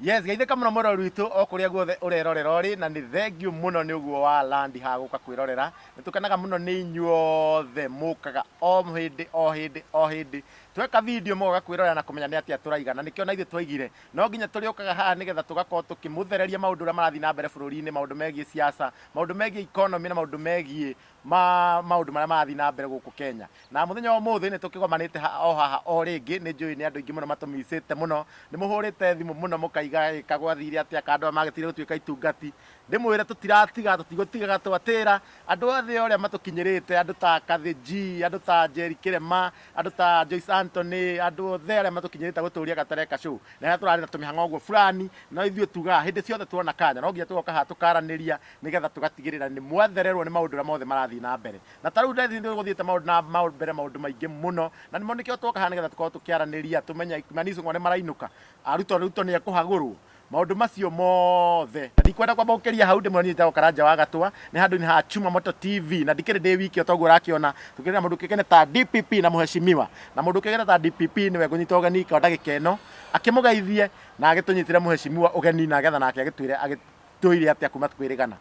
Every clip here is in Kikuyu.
Yes, geithĩka mũno mwĩroreri witũ o kũrĩa guothe ũrerorera ũrĩ, na nĩ thengiũ mũno nĩ ũguo wa landi haha gũka kwĩrorera. Nĩ tũkenaga mũno nĩ inyuothe mũkaga o hĩndĩ o hĩndĩ o hĩndĩ tweka video mũgoka kwĩrorera na kũmenya nĩ atĩa tũraiga, na nĩkĩo na ithuĩ twaigire no nginya tũrĩũkaga haha nĩgetha tũgakorwo tũkĩmũthereria maũndũ ũrĩa marathiĩ na mbere bũrũri-inĩ, maũndũ megiĩ siasa, maũndũ megiĩ economy na maũndũ megiĩ ma maũndũ marĩa marathiĩ na mbere gũkũ Kenya. Na mũthenya wa ũmũthĩ nĩ tũkĩgomanĩte o haha o rĩngĩ, nĩ njũĩ nĩ andũ aingĩ mũno matũmicĩte mũno, nĩ mũhũrĩte thimũ mũno mũkaiga ĩ ka gwathire atĩa, ka andũ aya magĩtigire gũtuĩka itungati. Ndĩmwĩre tũtiratiga, tũtigũtigaga twatĩra, andũ othe ũrĩa matũkinyĩrĩte, andũ ta Kathĩ G, andũ ta Njeri Kĩrema, andũ ta Joyce Anthony, andũ othe arĩa matũkinyĩrĩte gũtũria Gatereka Show, na arĩa tũrarĩ na tũmĩhang'o ũguo fulani, no ithuĩ tugaga hĩndĩ ciothe tuona kanya no nginya tũgoka haha tũkaranĩria nĩgetha tũgatigĩrĩra nĩ mwathererwo nĩ maũndũ ũrĩa mothe marathiĩ na mbere. Na ta rĩu nĩ gũthiĩte maũndũ na mbere maũndũ maingĩ mũno, na nĩmo nĩkĩo twoka haha nĩgetha tũkorwo tũkĩaranĩria tũmenye Kimani Ichung'wa nĩ marainũka, Ruto Ruto nĩ ekũhagũrwo, maũndũ macio mothe. Na ndikwenda kwamba gũkĩria hau, ndĩmwĩre niĩ njĩtagwo Karanja wa Gatwa, nĩ handũ-inĩ ha Chuma Moto TV, na ndikĩrĩ ndĩ wiki o ta ũguo ũrakĩona, tũkĩrĩ na mũndũ ũkĩũĩkaine ta DPP na mũheshimiwa, na mũndũ ũkĩũĩkaine ta DPP nĩwe ngũnyita ũgeni kwa ndagĩka ĩno, akĩmũgeithie na agĩtũnyitĩre mũheshimiwa ũgeni na getha nake agĩtwĩre tũire atĩa kuma twĩrĩgana.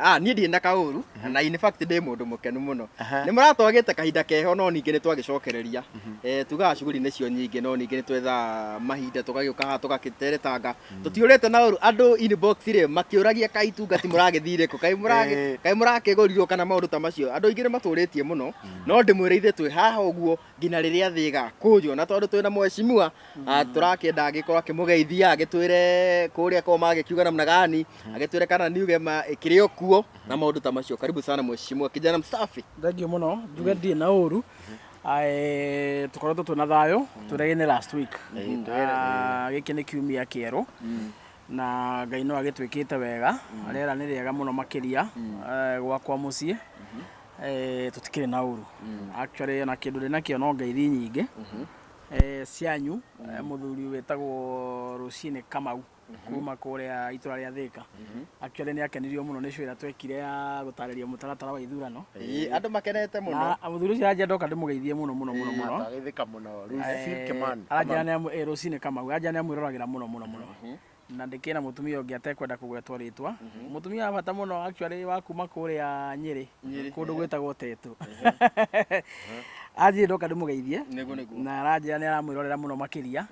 Ah, niĩ ndirĩ na kaũru na in fact ndĩ mũndũ mũkenu mũno. Nĩ mũratwagĩte kahinda keho no ningĩ nĩ twagĩcokereria. Eh, tugaga cuguri nĩcio nyingĩ no ningĩ nĩ twethaga mahinda tũgagĩũka haha tũgakĩteretanga. Tũtiũrĩte na ũru andũ inbox rĩ makĩũragia kaĩ itungati mũragĩthire kũ, kaĩ mũragĩ kaĩ mũrakĩgũrirwo kana maũndũ ta macio. Andũ aingĩ nĩ matũrĩtie mũno no ndĩmwĩre ithuĩ twĩ haha ũguo nginya rĩrĩa thĩ ĩgakũnjwo na tondũ twĩna mheshimiwa tũrakĩenda agĩkorwo akĩmũgeithia agĩtwĩre kũrĩa korwo magĩkiuga namna gani, agĩtwĩre kana New Gema ĩkĩrĩ o kuo na maũndũ ta macio. Karibu sana mheshimiwa, kijana msafi. Thengiũ mũno, njuge ndirĩ na ũru. Tũkoretwo twĩna thayũ, twĩragĩne last week. Gĩkĩ nĩ kiumia kĩerũ na Ngai no agĩtwĩkĩte wega, rĩera nĩ rĩega mũno makĩria gwakwa mũciĩ. Tũtikĩrĩ na ũru. Actually ona kĩndũ ndĩnakĩo no ngeithi nyingĩ cianyu, mũthuri wĩtagwo Rũcinĩ Kamau kuma kũrĩa itũra rĩa Thĩka. Actually nĩ akenirio mũno nĩ show ĩrĩa twekire ya gũtarĩria mũtaratara wa ithurano. Ĩĩ, andũ makenete mũno. Na mũthuri ũcio aranjĩra ndoka ndĩmũgeithie mũno mũno mũno mũno. Ndageithĩka mũno Rũcinĩ Kimani. Aranjĩra nĩ Rũcinĩ Kamau, aranjĩra nĩ amwĩroragĩra mũno mũno mũno. Na ndĩkĩrĩ na mũtumia ũngĩ atekwenda kũgwetwo rĩtwa. Mũtumia wa bata mũno actually wa kuma kũrĩa Nyĩrĩ, kũndũ gwĩtagwo Tetu. Anjĩrire ndoka ndĩmũgeithie. Nĩguo nĩguo. Na aranjĩra nĩ aramwĩrorera mũno makĩria.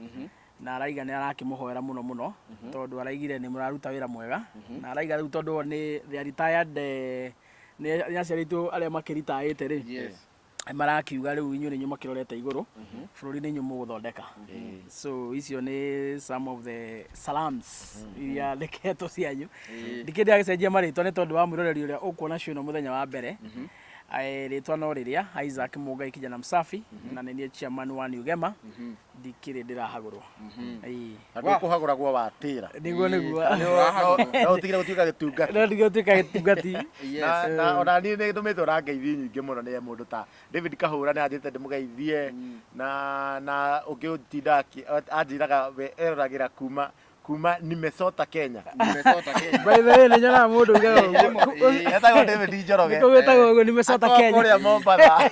Na araiga nĩ arakĩmũhoera mũno mũno tondũ araigire nĩ mũraruta wĩra mwega. Na araiga rĩu tondũ o nĩ they are retired, nĩ aciari aitũ arĩa makĩritaĩte rĩ. Marakiuga rĩu inyuĩ nĩ inyuĩ makĩrorete igũrũ, bũrũri nĩ inyuĩ mũgũthondeka. So icio nĩ some of the salams iria ndeketwo cianyu. Ndikĩrĩ ndĩragĩcenjia marĩtwa nĩ tondũ wa mwĩroreri ũrĩa ũkuona show ĩno mũthenya wa mbere. Rĩtwa no rĩrĩa Isaac Mũngai kijana msafi, na nĩ niĩ chairman wa New Gema. Ndikĩrĩ ndĩrahagũrwo. Ĩĩ. Na ndũkũhagũragwo watĩra. Nĩguo nĩguo. No ũtigire gũtuĩka gĩtungati. No ndige gũtuĩka gĩtungati. Na ona niĩ nĩ ndũmĩtwo na ngeithi nyingĩ mũno nĩ mũndũ ta David Kahũra nĩ anjĩrĩte ndĩmũgeithie na ũngĩ ũtindaga anjĩraga we eroragĩra kuma Nimesota Kenya. Nimesota Kenya. By the way, nĩ nyonaga mũndũ ugaga ũguo. Etagwo David Njoroge. Nĩkũ gwĩtagwo ũguo Nimesota Akoragwo Kenya. kũrĩa Mombatha.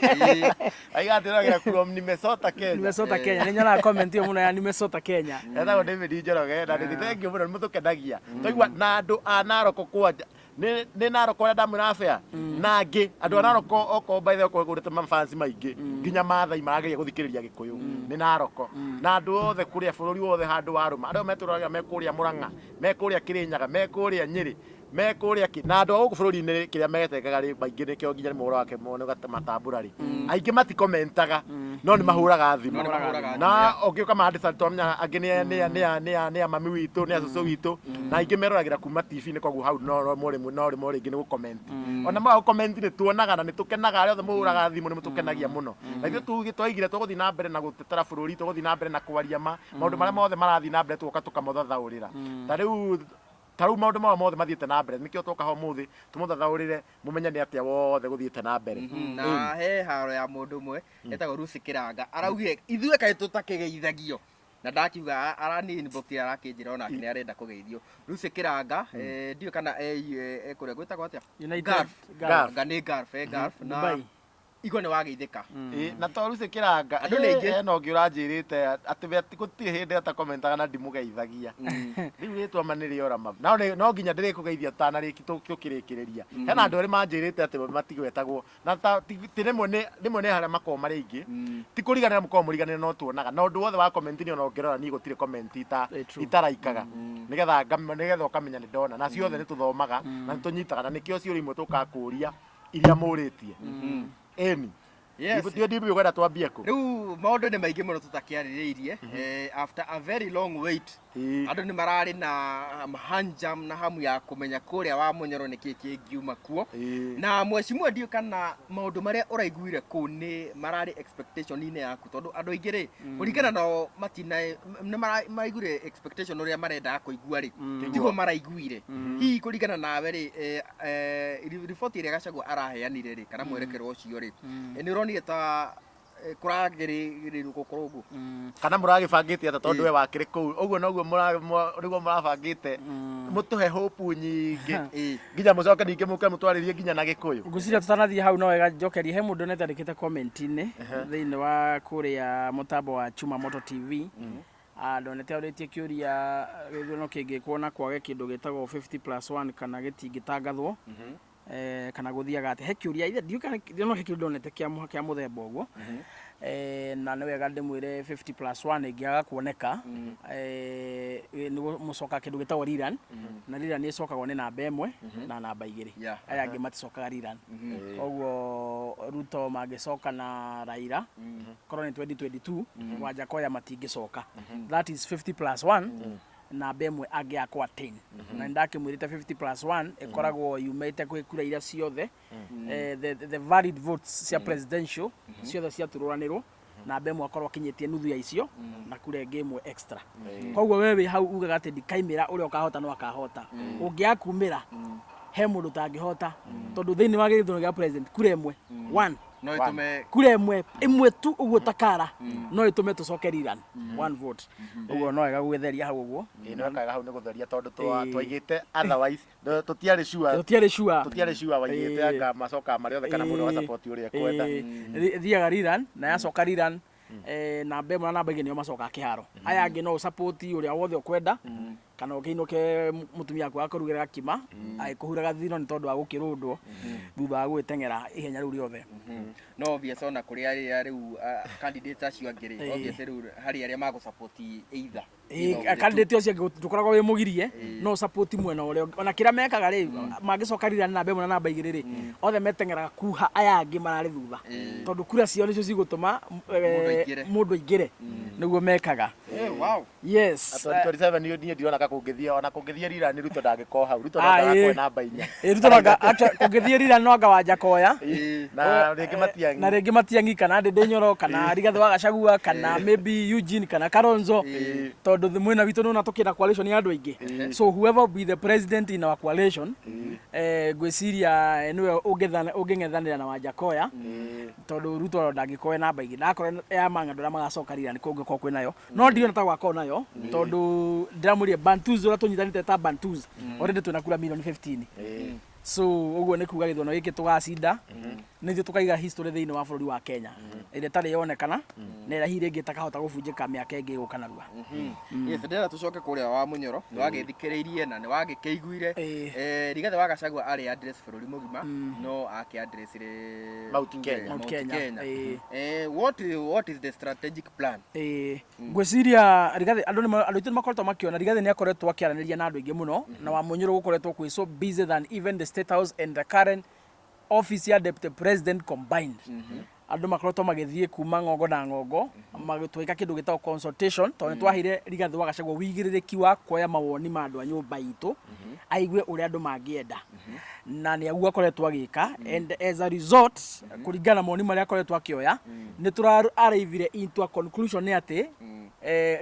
Aiga atĩragĩra from Nimesota Kenya. Nimesota Kenya. Nĩ nyonaga comment ĩyo mũno ya Nimesota Kenya. Etagwo David Njoroge na nĩ thengiũ mũno nĩ mũtũkenagia. Twaigua na andũ a Narok kwanja nĩ Narok ũrĩa ndamwĩra bea na angĩ andũ a Narok okorwo by the way okorwo kũrĩ mafans maingĩ nginya Maathai marageria gũthikĩrĩria Gĩkũyũ nĩ Narok na andũ othe kũrĩa bũrũri wothe handũ warũma andũ metũraga me kũrĩa Mũrang'a me kũrĩa Kĩrĩnyaga me kũrĩa Nyĩrĩ me kũrĩa kĩ na andũ a gũkũ bũrũri-inĩ kĩrĩa metengaga rĩ maingĩ nĩkĩo nginya mũhoro wake mone matambũra rĩ aingĩ matikomentaga no nĩ mahũraga thimũ No nĩ mahũraga na ũngĩũka mandĩca twamenya angĩ nĩ nĩ nĩ nĩ nĩ a mami witũ nĩ a cũcũ witũ na aingĩ meroragĩra kuma TV-inĩ koguo hau no no mũrĩmwe no rĩmwe rĩngĩ nĩ gũcomment ona mwaga gũcomment nĩ tuonaga na nĩ tũkenaga arĩa othe mũhũraga thimũ nĩ mũtũkenagia mũno na ithuĩ tuge twaigire tũgũthiĩ na mbere na gũtetera bũrũri, tũgũthiĩ na mbere na kwaria ma maũndũ marĩa mothe marathiĩ na mbere tũgoka tũkamũthathaũrĩra. Ta rĩu maũndũ maya mothe mathiĩte na mbere nĩkĩo twoka haha ũmũthĩ tũmũthathaũrĩre mũmenye nĩ atĩa wothe gũthiĩte na mbere. Na he haro ya mũndũ ũmwe etagwo Lucy Kĩranga araugire ithuĩ kaĩ tũtakĩgeithagio na ndakiuga arani inbox arakĩnjĩra onake nĩ arenda kũgeithio. Lucy Kĩranga, ndiũĩ kana kũrĩa gwĩtagwo atĩa? United Gulf. Gulf. Anga nĩ Gulf, Gulf na Dubai. Igua nĩ wageithĩka. Ĩ, na to Lucy Kĩranga. Andũ nĩ aingĩ. Hena ũngĩ ũranjĩrĩte atĩ we gũtirĩ hĩndĩ atakomentaga na ndimũgeithagia. Rĩu rĩtwa ma nĩ rĩora ma. No no nginya ndĩrĩkũgeithia tũtanarĩki tũkĩrĩkĩrĩria. Hena andũ erĩ manjĩrĩte atĩ matigwetagwo. Na ta ti rĩmwe nĩ rĩmwe nĩ harĩa makoragwo marĩ aingĩ. Ti kũriganĩra mũkoragwo mũriganĩire no tuonaga. Na ũndũ wothe wa comment ni ona ũngĩrora niĩ gũtirĩ comment True. itaraikaga. Nĩgetha nĩgetha ũkamenya nĩ ndona. Na ciothe nĩ tũthomaga na nĩ tũnyitaga na nĩkĩo ciũria imwe tũkaga kũria iria mũrĩtie. Ĩni. Yes. Ndiũ ndiũ ũkwenda twambie kũ? Rĩu maũndũ nĩ maingĩ mũno tũtakĩarĩrĩirie. After a very long wait, andũ nĩ mararĩ na hanjam na hamu ya kũmenya kũrĩa wa Mũnyoro nĩkĩ kĩngiuma kuo. Na mheshimiwa, ndiũĩ kana maũndũ marĩa ũraiguire kũu nĩ mararĩ expectation-inĩ yaku, tondũ andũ aingĩ rĩ, kũringana nao matina nĩ maraiguire expectation ũrĩa marendaga kũigua rĩ, tiguo maraiguire. Hihi kũringana nawe rĩ, riboti ĩrĩa Gachagua araheanire rĩ, kana mwerekero ũcio rĩ, nĩ ũronire ta kũragĩrĩrwo gũkorwo ũguo? Kana mũragĩbangĩte atĩa tondũ we wakĩrĩ kũu ũguo noguo nĩguo mũrabangĩte mũtũhe hope nyingĩ nginya mũcoke ningĩ mũke mũtwarĩrie nginya na Gĩkũyũ? Ngwĩciria tũtanathiĩ hau no wega njokerie he mũndũ onete andĩkĩte comment-inĩ thĩinĩ wa kũrĩa mũtambo wa Chuma Moto TV. Ah, ndonete orĩtie kĩũria gĩthurano kĩngĩkwo na kwage kĩndũ gĩtagwo 50 plus 1 kana gĩtingĩtangathwo kana gũthiaga atĩa. He kĩũria ithe ndiũĩ kana no he kĩũria ndonete kĩa mũthemba ũguo. Na nĩ wega ndĩmwĩre 50 plus 1 ĩngĩaga kuoneka, nĩ mũcoka kĩndũ gĩtagwo rerun, na rerun ĩcokagwo nĩ namba 1 na namba 2. Aya angĩ maticokaga rerun. Koguo Ruto mangĩcoka na Raila korwo nĩ 2022, Wajackoyah matingĩcoka. That is 50 plus 1, namba 1 angĩaga kũ attain. Na nĩndakĩmwĩrĩte 50 plus 1 ĩkoragwo yumĩte kwĩ kura iria ciothe, the valid votes cia presidential ciothe ciaturũranĩrwo, namba 1 akorwo akinyĩtie nuthu ya icio na kura ĩngĩ 1 extra. Koguo we wĩ hau ugaga atĩ ndikaimĩra, ũrĩa ũkahota no akahota. Ũngĩaga kumĩra he mũndũ ũtangĩhota, tondũ thĩinĩ wa gĩthurano gĩa president kura 1 one no ĩtũme kura 1 tu ũguo takara no ĩtũme tũcoke rerun, one vote. Ũguo no wega gwĩtheria hau ũguo. Ĩĩ, no wega hau nĩ gũtheria tondũ twaigĩte otherwise tũtiarĩ sure. Tũtiarĩ sure. Tũtiarĩ sure waigĩte anga macokaga marĩ othe kana mũndũ agasupport ũrĩa ekwenda. Ĩthiaga rerun, na yacoka rerun, namba 1 na namba 2 nĩo macokaga kĩharo. Aya angĩ no ũsupport ũrĩa wothe ũkwenda, kana ũkĩinũke mũtumia waku akũrugĩre gakima agĩkũhuraga thino nĩ tondũ wa gũkĩrũndwo thutha wa gũgĩteng'era ihenya rĩu rĩothe. No obvious ona kũrĩ arĩa rĩu candidates acio angĩ rĩ, obvious rĩu harĩ arĩa magũ-support either. Either of the two. Candidate ũcio angĩ ndũkoragwo wĩ mũgirie, no support mwena ũrĩa ũngĩ. Ona kĩrĩa mekaga rĩ, mangĩcoka rira namba 1 na namba 2 rĩ, othe meteng'eraga kuha aya angĩ mararĩ thutha, tondũ kura ciao nĩcio cigũtũma Mũndũ aingĩre. Mũndũ aingĩre. Nĩguo mekaga. Wow. Yes. 2027 niĩ ndirona ka kũngĩthiĩ, ona kũngĩthiĩ rira nĩ Ruto ndangĩkorwo hau. Ruto no Ah, ndagakorwo ĩĩ. namba 4. Ĩ, Ruto no actually, kũngĩthiĩ rira no anga Wajackoyah. Na rĩngĩ Matiang'i. Na rĩngĩ Matiang'i kana Ndindi Nyoro kana Rigathĩ wa Gachagua kana maybe Eugene kana Kalonzo, tondũ mwena witũ nĩwona tũkĩenda coalition ya andũ aingĩ. So whoever will be the president in our coalition, ngwĩciria nĩwe ũngĩng'ethanĩra na Wajackoyah, tondũ Ruto ndangĩkorwo e namba 2, ndakorwo ya mang'endo arĩa magacoka rira nĩ kũngĩkorwo kwĩ nayo, no ndirona ta gwakorwo nayo, tondũ ndĩramwĩrire Bantus ũrĩa tũnyitanĩte ta Bantus already twĩna kura milioni 15. So ũguo nĩ kuga gĩthurano gĩkĩ tũgacinda, nĩthuĩ tũkaiga history thĩinĩ wa bũrũri wa Kenya ĩrĩa ĩtarĩ yonekana na ĩrĩa hihi rĩngĩ ĩtakahota gũbunjĩka mĩaka ĩngĩ ĩgũka narua. Yes, ndĩrenda tũcoke kũrĩa wa Mũnyoro. Nĩ wagĩthikĩrĩirie na nĩ wagĩkĩiguire. Rigathĩ wa Gachagua arĩ address bũrũri mũgima, no akĩ addressire Mount tuge, Kenya. Mount Mount Kenya, Kenya. What is the strategic plan? Ngwĩciria Rigathĩ, andũ aitũ nĩ makoretwo makĩona Rigathĩ nĩ akoretwo akĩaranĩria na andũ aingĩ mũno, na Wamunyoro gũkoretwo kwĩ so busy than even the State House and the current office ya deputy president combined. Andũ makoretwo magĩthiĩ kuma ng'ongo na ng'ongo magĩtwĩka kĩndũ gĩtagwo consultation, tondũ nĩ twaheire Rigathĩ wa Gachagua wĩigĩrĩrĩki wa kuoya mawoni ma andũ a nyũmba itũ, aigue ũrĩa andũ mangĩenda, na nĩ aguo akoretwo agĩka. And as a result, kũringana na mawoni marĩa akoretwo akĩoya, nĩ tũra arrivire into a conclusion nĩ atĩ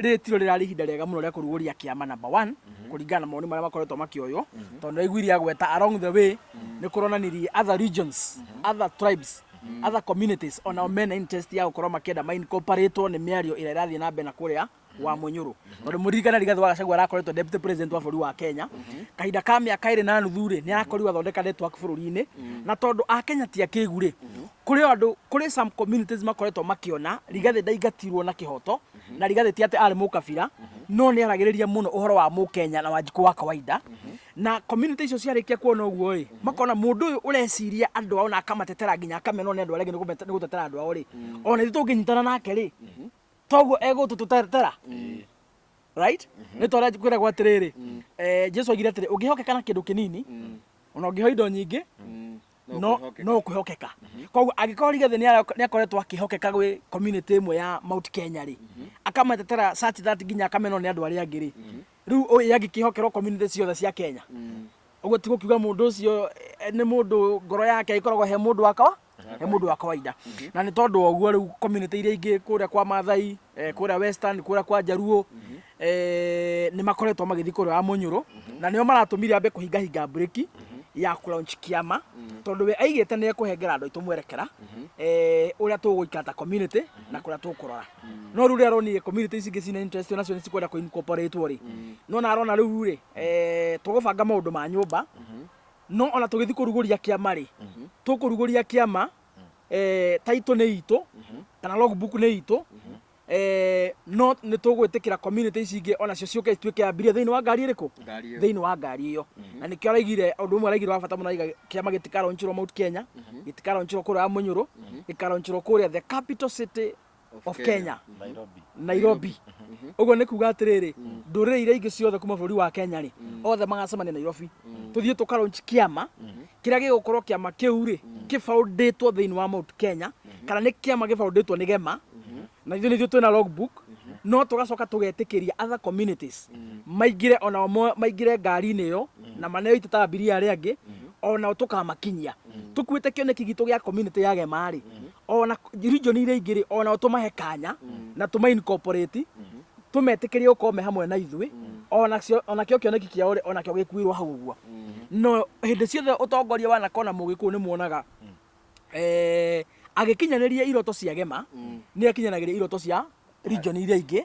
rĩrĩ tiro rĩrarĩ ihinda rĩega mũno rĩa kũrugũria kĩama number 1, kũringana na mawoni marĩa makoretwo makĩoywo, tondũ nĩ aiguire agweta along the way nĩ kũronanirie other regions, other tribes, other communities onao mena interest ya gũkorwo makĩenda ma incorporatwo nĩ mĩario ĩrĩa ĩrathiĩ na mbere na kũrĩa Wa Munyũrũ, tondũ mũririkane Rigathĩ wa Gachagua arakoretwo deputy president wa bũrũri wa Kenya kahinda ka mĩaka 2.5 rĩ, nĩ arakorirwo athondeka network bũrũri-inĩ. Na tondũ akenya ti akĩgu rĩ, kũrĩ o andũ, kũrĩ some communities makoretwo makĩona Rigathĩ ndaingatirwo na kĩhoto, na Rigathĩ ti atĩ arĩ mũkabira, no nĩ aragĩrĩria mũno ũhoro wa mũkenya na Wanjikũ wa kawaida. Na community icio ciarĩkia kuona ũguo rĩ, makona mũndũ ũyũ ũreciria andũ ao na akamatetera nginya akamenwo nĩ andũ arĩa angĩ nĩ gũtetera andũ ao rĩ, ona ithuĩ tũngĩnyitana nake rĩ, toguo egũtũtũtetera, right? Nĩ twarĩa kwĩragwo atĩrĩrĩ, Jesu oigire atĩrĩ, ũngĩhokeka na kĩndũ kĩnini, ona ũngĩheo indo nyingĩ no kwĩhokeka. Koguo angĩkorwo Rigathĩ nĩ akoretwo akĩhokeka gwĩ community ĩmwe ya Mount Kenya rĩ, akamatetera such that nginya akamenwo nĩ andũ arĩa angĩ rĩ, rĩu ũyũ angĩkĩhokerwo community ciothe cia Kenya, ũguo ti gũkiuga mũndũ ũcio nĩ mũndũ ngoro yake ĩkoragwo he mũndũ wa kawa he mũndũ wa kawaida. Na nĩ tondũ wa ũguo rĩu community iria ingĩ kũrĩa kwa Mathai, kũrĩa Western, kũrĩa kwa Jaruo, nĩ makoretwo magĩthiĩ kũrĩa wa Mũnyũrũ, na nĩo maratũmire ambe kũhingahinga mburĩki ya kũ-launch kĩama, tondũ we aigĩte nĩ ekũhengera andũ aitũ mwerekera ũrĩa tũgũikara ta community na kũrĩa tũkũrora. No rĩu rĩrĩa aronire community ici ingĩ cina interest nacio nĩ cikwenda kũ incorporate rĩ, no na arona rĩu rĩ, tũgũbanga maũndũ ma nyũmba, no ona tũgĩthiĩ kũrugũria kĩama rĩ, tũkũrugũria kĩama, title nĩ itũ kana logbook nĩ itũ, no nĩ tũgwĩtĩkĩra community ici ingĩ onacio ciũke ituĩke abiria thĩinĩ wa ngari ĩrĩkũ? Ngari ĩyo. Thĩinĩ wa ngari ĩyo. Na nĩkĩo araigire ũndũ ũmwe araigire wa bata mũno, araiga kĩama gĩtikaraunchĩrwo Mount Kenya, gĩtikaraunchĩrwo kũrĩa wa Mũnyũrũ, gĩkaraunchĩrwo kũrĩa the capital city of Kenya, Nairobi. Nairobi. Ũguo nĩ kuga atĩrĩrĩ, ndũrĩrĩ iria ingĩ ciothe kuma bũrũri wa Kenya rĩ, othe magacemania Nairobi, tũthiĩ tũkaraunch kĩama kĩrĩa gĩgũkorwo kĩama kĩu rĩ kĩbaũndĩtwo thĩinĩ wa Mount Kenya, kana nĩ kĩama gĩbaũndĩtwo nĩ Gema, na ithuĩ nĩthuĩ twĩna logbook. No tũgacoka tũgetĩkĩria other communities maingĩre onao, maingĩre ngari-inĩ ĩyo na maneo itĩ ta abiria arĩa angĩ, onao tũkamakinyia tũkuĩte kĩoneki gitũ gĩa community ya Gema rĩ, ona region iria ingĩ rĩ, onao tũmahe kanya na tũma incorporate, tũmetĩkĩrie gũkorwo me hamwe na ithuĩ, onacio onakĩo kĩoneki kĩao rĩ, onakĩo gĩkuĩrwo hau ũguo. No hĩndĩ ciothe ũtongoria wa nakona mũgĩkũyũ nĩ muonaga agĩkinyanĩria iroto cia Gema, nĩ akinyanagĩria iroto cia region iria ingĩ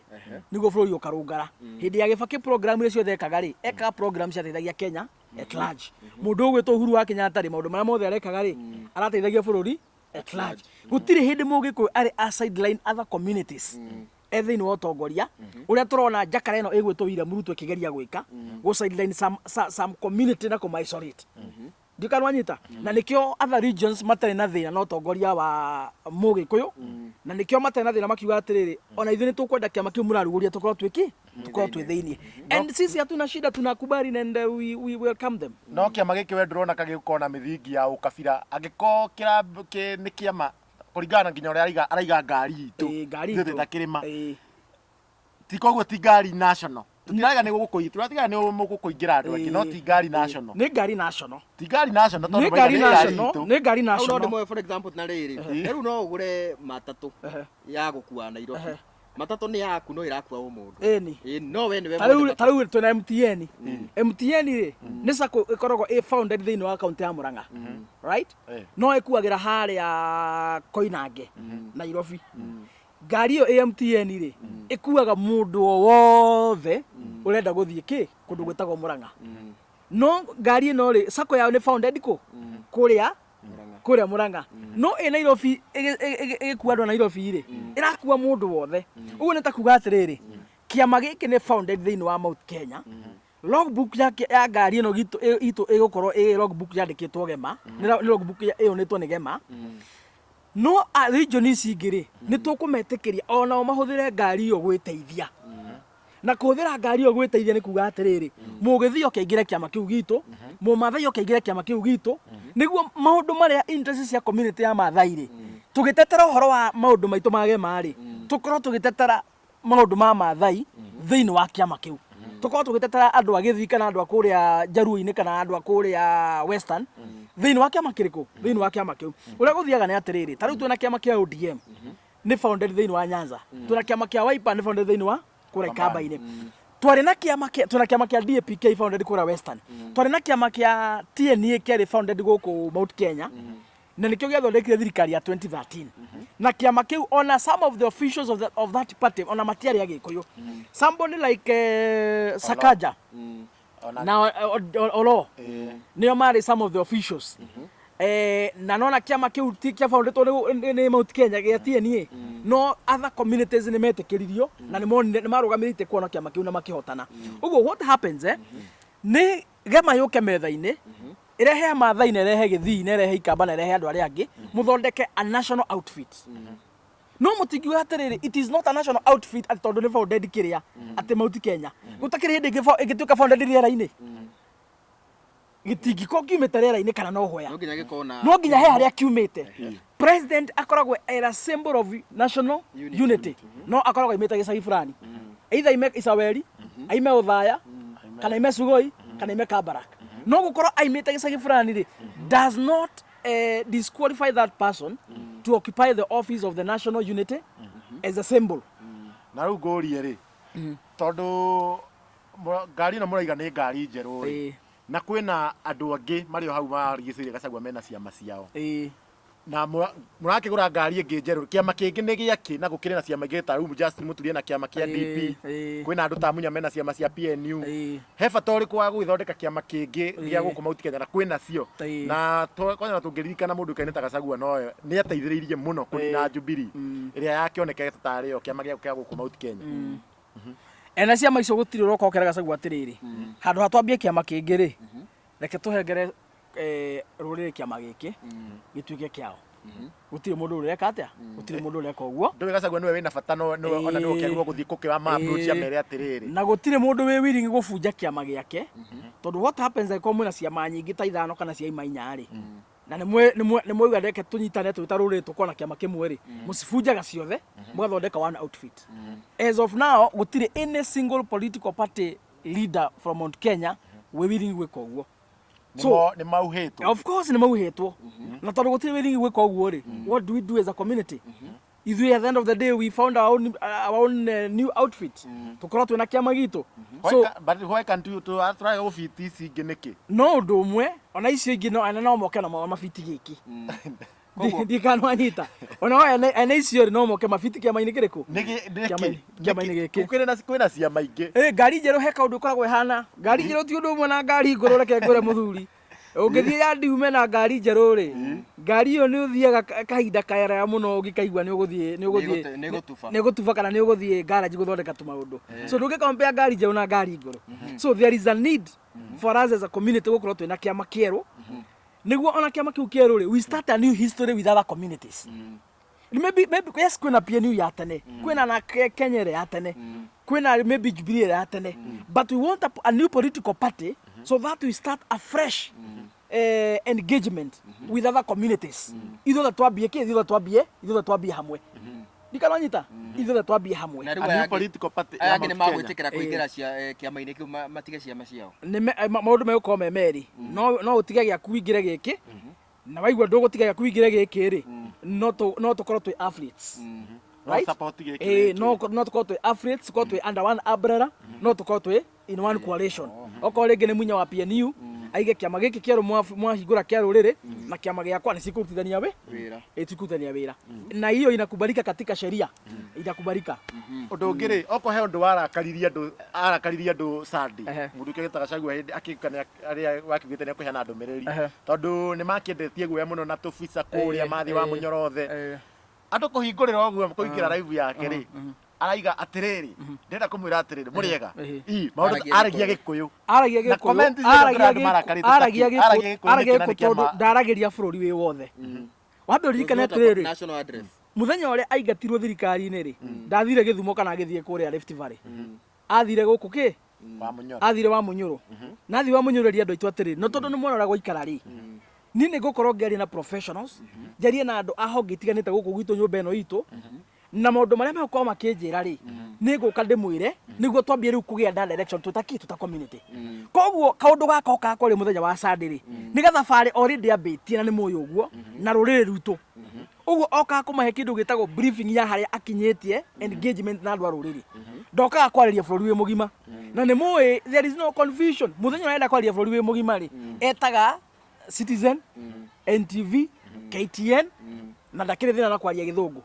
nĩguo bũrũri ũkarũngara. Hĩndĩ ya Gĩbakĩ, program iria ciothe ekaga rĩ, ekaga program ciateithagia Kenya at large. Mũndũ ũgwĩtwo Uhuru wa Kenyatta rĩ, maũndũ marĩa mothe arekaga rĩ, arateithagia bũrũri at large. Gũtirĩ hĩndĩ mũgĩkũyũ arĩ a sideline other communities e thĩinĩ wa ũtongoria, ũrĩa tũrona njakara ĩno ĩgwĩtwo William Ruto ĩkĩgeria gwĩka, gũ sideline some community na kũma isolate. Ndiũĩ kana wanyita. Na nĩkĩo other regions matarĩ na thĩna na ũtongoria wa mũgĩkũyũ, na nĩkĩo matarĩ na thĩna makiuga atĩrĩrĩ, ona ithuĩ nĩ tũkwenda kĩama kĩu mũrarugũria tũkorwo twĩki tũkorwo twĩ thĩiniĩ, and sisi hatuna shida, tunakubali and we welcome them. No kĩama gĩkĩ we ndũrona kagĩgũkorwo na mĩthingi ya ũkabira, angĩkorwo nĩ kĩama kũringana na nginya ũrĩa araiga ngari itũ? Ĩĩ, ngari ithuĩ itũ. twĩ ta kĩrĩma. Ti koguo ti ngari national, tũtiraiga nĩ gũkũ, tũratiga nĩ mũgũkũingĩra andũ angĩ, no ti ngari national. Nĩ ngari national. Ti ngari national tondũ Nĩ maiga ngari nĩ ngari national. itũ. Nĩ ngari Hau no national. ndĩmoe, for example, na rĩrĩ, rĩu no ũgũre matatũ ya gũkua Nairobi. Matatũ nĩ yaku no ĩrakua o mũndũ. Ĩni. Ĩni, no we nĩwe Ta rĩu mwene. Ta rĩu twĩna MTN. MTN rĩ, nĩ sacco ĩkoragwo ĩ founded thĩinĩ wa kaunti ya Murang'a, right? No ĩkuagĩra harĩa Koinange, Nairobi. Ngari ĩyo ĩ MTN rĩ, ĩkuaga mũndũ o wothe ũrenda gũthiĩ kĩ kũndũ gwĩtagwo Murang'a. No ngari ĩno rĩ, sacco yao nĩ founded kũ kũrĩa kũrĩa Murang'a, no ĩ Nairobi ĩgĩkua andũ a Nairobi rĩ, ĩrakua mũndũ wothe. Ũguo nĩ ta kuga atĩrĩrĩ, kĩama gĩkĩ nĩ founded thĩinĩ wa Mount Kenya. Logbook ya ngari ĩno itũ ĩgũkorwo ĩ logbook yandĩkĩtwo Gema, nĩ logbook ĩyũnĩtwo nĩ Gema. No region ici ingĩ rĩ, nĩ tũkũmetĩkĩria onao mahũthĩre ngari ĩyo gwĩteithia. Na kũhũthĩra ngari ĩyo gwĩteithia nĩ kuga atĩrĩrĩ, mũgĩthiĩ oke aingĩre kĩama kĩu gitũ, mũmathai oke aingĩre kĩama kĩu gitũ, nĩguo maũndũ marĩa interest cia community ya Mathai rĩ, tũgĩtetera ũhoro wa maũndũ maitũ ma Gema rĩ, tũkorwo tũgĩtetera maũndũ ma Mathai thĩinĩ wa kĩama kĩu, tũkorwo tũgĩtetera andũ a Gĩthii kana andũ a kũrĩa Njaruo-inĩ kana andũ a kũrĩa Western thĩinĩ wa kĩama kĩrĩkũ, thĩinĩ wa kĩama kĩu. Ũrĩa gũthiaga nĩ atĩrĩrĩ, ta rĩu twĩna kĩama kĩa ODM nĩ founded thĩinĩ wa Nyanza, twĩna kĩama kĩa Wiper nĩ founded thĩinĩ wa kũrĩa Ikamba-inĩ, twarĩ na kĩama kĩa twĩna kĩama kĩa DAPK founded kũrĩa Western, twarĩ na kĩama kĩa TNA kĩarĩ founded gũkũ Mount Kenya. Na nĩkĩo gĩathondekire thirikari ya 2013. Na kĩama kĩu ona some of the officials of that party ona matiarĩ Agĩkũyũ. Somebody like Sakaja na Olo nĩo marĩ some of the officials. Na nona kĩama kĩu ti kĩa foundetwo nĩ Mount Kenya gĩa TNA, no other communities nĩ metĩkĩririo na nĩ monire nĩ marũgamĩrĩte kuona kĩama kĩu na makĩhotana. Ũguo what happens, nĩ gema yũke metha-inĩ, ĩrehe Maathai na ĩrehe Gĩthii na ĩrehe Ikamba na ĩrehe andũ arĩa angĩ, mũthondeke a national outfit. No mũtingiuga atĩrĩrĩ, it is not a national outfit atĩ tondũ nĩ founded kĩrĩa atĩ Mount Kenya. Gũtakĩrĩ hĩndĩ ĩngĩtuĩka founded rĩera-inĩ, gĩtingĩkorwo kiumĩte rĩera-inĩ kana no hoya. No nginya gĩkorwo na No nginya he harĩa kiumĩte. President akoragwo era symbol of national unity, unity. No akoragwo aimĩte gĩcagi fulani, either aime Isaweri, aime Ũthaya, kana aime Sugoi, kana aime Kabarak. No gũkorwo aimĩte gĩcagi fulani rĩ, does not disqualify that person to occupy the office of the national unity as a symbol. Na rĩu ngũrie rĩ, tondũ ngari ĩno mũraiga nĩ ngari njerũ rĩ, na kwĩna andũ angĩ marĩ o hau marigicĩirie Gachagua mena ciama ciao, na mũrakĩgũra ngari ĩngĩ njerũ, kĩama kĩngĩ nĩ gĩakĩ? Na gũkĩrĩ na ciama ingĩ ta rĩu Justin Muturi na kĩama kĩa DP, kwĩna andũ ta Munya mena ciama cia PNU. He bata ũrĩkũ wa gũgĩthondeka kĩama kĩngĩ gĩa gũkũ Mount Kenya na kwĩna cio? Na kwanja tũngĩririkana mũndũ ũkaine ta Gachagua nowe nĩ ateithĩrĩirie mũno kũnina Jubilee ĩrĩa yakĩonekete tarĩ yo kĩama gĩa gũkũ Mount Kenya. Ena ciama icio gũtirĩ ũroka ũkera Gachagua atĩrĩrĩ, handũ ha twambie kĩama kĩngĩ rĩ, reke tũhengere rũrĩrĩ kĩama gĩkĩ gĩtuĩke kĩao. Gũtirĩ mũndũ ũreka atĩa, gũtirĩ mũndũ ũreka ũguo. Ndũĩ Gachagua nĩwe wĩna bata, no nĩwe ona nĩwe ũkĩagĩrĩirwo gũthiĩ gũkĩra ma approach amere atĩrĩrĩ. Na gũtirĩ mũndũ wĩ willing gũbunja kĩama gĩake, tondũ what happens angĩkorwo mwĩna ciama nyingĩ ta ithano kana cia ima inya rĩ, na nĩ mwauga reke tũnyitane twĩ ta rũrĩrĩ tũkorwo na kĩama kĩmwe rĩ, mũcibunjaga ciothe mũgathondeka one outfit. As of now gũtirĩ any single political party leader from Mount Kenya wĩ willing gwĩka ũguo. So Nĩ mauhĩtwo. Of course nĩ mauhĩtwo. Na tondũ gũtirĩ willing gwĩka ũguo rĩ, what do we do as a community? Ithuĩ at the end of the day we found our own new outfit, tũkorwo twĩna kĩama gitũ. So But why can't you tũraga gũbiti ici ingĩ nĩkĩ? No ũndũ ũmwe ona icio ingĩ no ene no moke na mabiti gĩkĩ. Ndikanwanyita, ona ene icio rĩ, no moke mabiti kĩama-inĩ kĩrĩkũ? Nĩkĩ? Kĩama-inĩ gĩkĩ. Kwĩna ciama ingĩ. Ĩ ngari njerũ he kaũndũ ĩkoragwo ĩhana. Ngari njerũ ti ũndũ ũmwe na ngari ngũrũ. Reke ngwĩre mũthuri, ũngĩthiĩ yandi ume na ngari njerũ rĩ, ngari ĩyo nĩ ũthiaga kahinda karaya mũno ũngĩkaigua nĩ ũgũthiĩ nĩ ũgũthiĩ Nĩ ĩgũtuba. Nĩ ĩgũtuba kana nĩ ũgũthiĩ garage gũthondeka tũmaũndũ. So ndũngĩ compare ngari njerũ na ngari ngũrũ. So there is a need for us as a community gũkorwo twĩna kĩama kĩerũ, nĩguo ona kĩama kĩu kĩerũ rĩ, we start a new history with other communities. Maybe yes, kwĩna PNU ya tene, kwĩna na Kenya ĩrĩa ya tene, kwĩna maybe Jubilee ĩrĩa ya tene, but we want a new political party so that we start a fresh engagement with other communities. Ithuothe twambie kĩ? Ithuothe twambie hamwe. Ndikanonyita, ithuothe twambie hamwe. Na rĩu A aya new angĩ- political party aya ya angĩ nĩ Mount Kenya. magwĩtĩkĩra kũingĩra kĩama-inĩ kĩu matige ciama ciao? Maũndũ megũkorwo me merĩ. No ũtige gĩaku wĩingĩre gĩkĩ, na waigua ndũgũtiga gĩaku wĩingĩre gĩkĩ rĩ, no tũkorwo twĩ affiliates. No Right? support gĩkĩ gĩkĩ. No tũkorwo twĩ affiliates, tũkorwo twĩ under one umbrella, no tũkorwo twĩ in one coalition. Okorwo rĩngĩ nĩ Munya wa PNU aige kĩama gĩkĩ kĩerũ mwahingũra kĩa rũrĩrĩ na kĩama gĩakwa nĩ cikũrutithania wĩ wĩra. Cikũrutithania wĩra, na hiyo inakubalika katika sheria, inakubalika. Ũndũ ũngĩ rĩ, okorwo he ũndũ warakaririe andũ, arakaririe andũ Sunday, mũndũ ũkĩgĩta Gachagua hĩndĩ akĩũka arĩa wakiugĩte nĩ akũheana ndũmĩrĩri, tondũ nĩ makĩendetie guoya mũno na tũbica kũrĩa mathiĩ wa mũnyorothe, andũ kũhingũrĩra ũguo kũingĩra live yake rĩ, araiga atĩrĩrĩ, ndĩrenda kũmwĩra atĩrĩrĩ, mũrĩega. Ii, maũndũ Aragia aragia Gĩkũyũ. Aragia Na Gĩkũyũ. comment ciothe Aragia andũ marakarĩte aragia takĩ. Aragia Gĩkũyũ. Gĩkũyũ Aragia nĩkĩ na Gĩkũyũ nĩ kĩama- tondũ ndaragĩria bũrũri wĩ wothe. Wambe ũririkane atĩrĩrĩ, National address. Mũthenya ũrĩa aingatirwo thirikari-inĩ rĩ, ndathire Gĩthumo kana agĩthiĩ kũrĩa Rift Valley, athire gũkũ kĩ? Wa Mũnyoro. Athire wa Mũnyũrũ. Na athiĩ wa Mũnyũrũ eria andũ aitũ atĩrĩ, no tondũ nĩ mwona ũrĩa gwaikara rĩ, niĩ nĩ ngũkorwo ngĩaria na professionals, njarie na andũ a honge itiganĩte gũkũ gwitũ nyũmba ĩno itũ, na maũndũ marĩa megũkorwo makĩnjĩra rĩ, nĩ ngũka ndĩmwĩre nĩguo twambie rĩu kũgĩa na direction twĩ ta kĩ, twĩ ta community. Koguo kaũndũ gaka okaga kwarĩ mũthenya wa Sunday rĩ, nĩ gathabarĩ already ambĩtie na nĩ mũĩ ũguo na rũrĩrĩ rwitũ. Ũguo okaga kũmahe kĩndũ gĩtagwo briefing ya harĩa akinyĩtie engagement na andũ a rũrĩrĩ. Ndokaga kwarĩria bũrũri wĩ mũgima, na nĩ mũĩ there is no confusion. Mũthenya ũrĩa arenda kwarĩria bũrũri wĩ mũgima rĩ, etaga Citizen, NTV. KTN na ndakĩrĩ thĩna na kwaria gĩthũngũ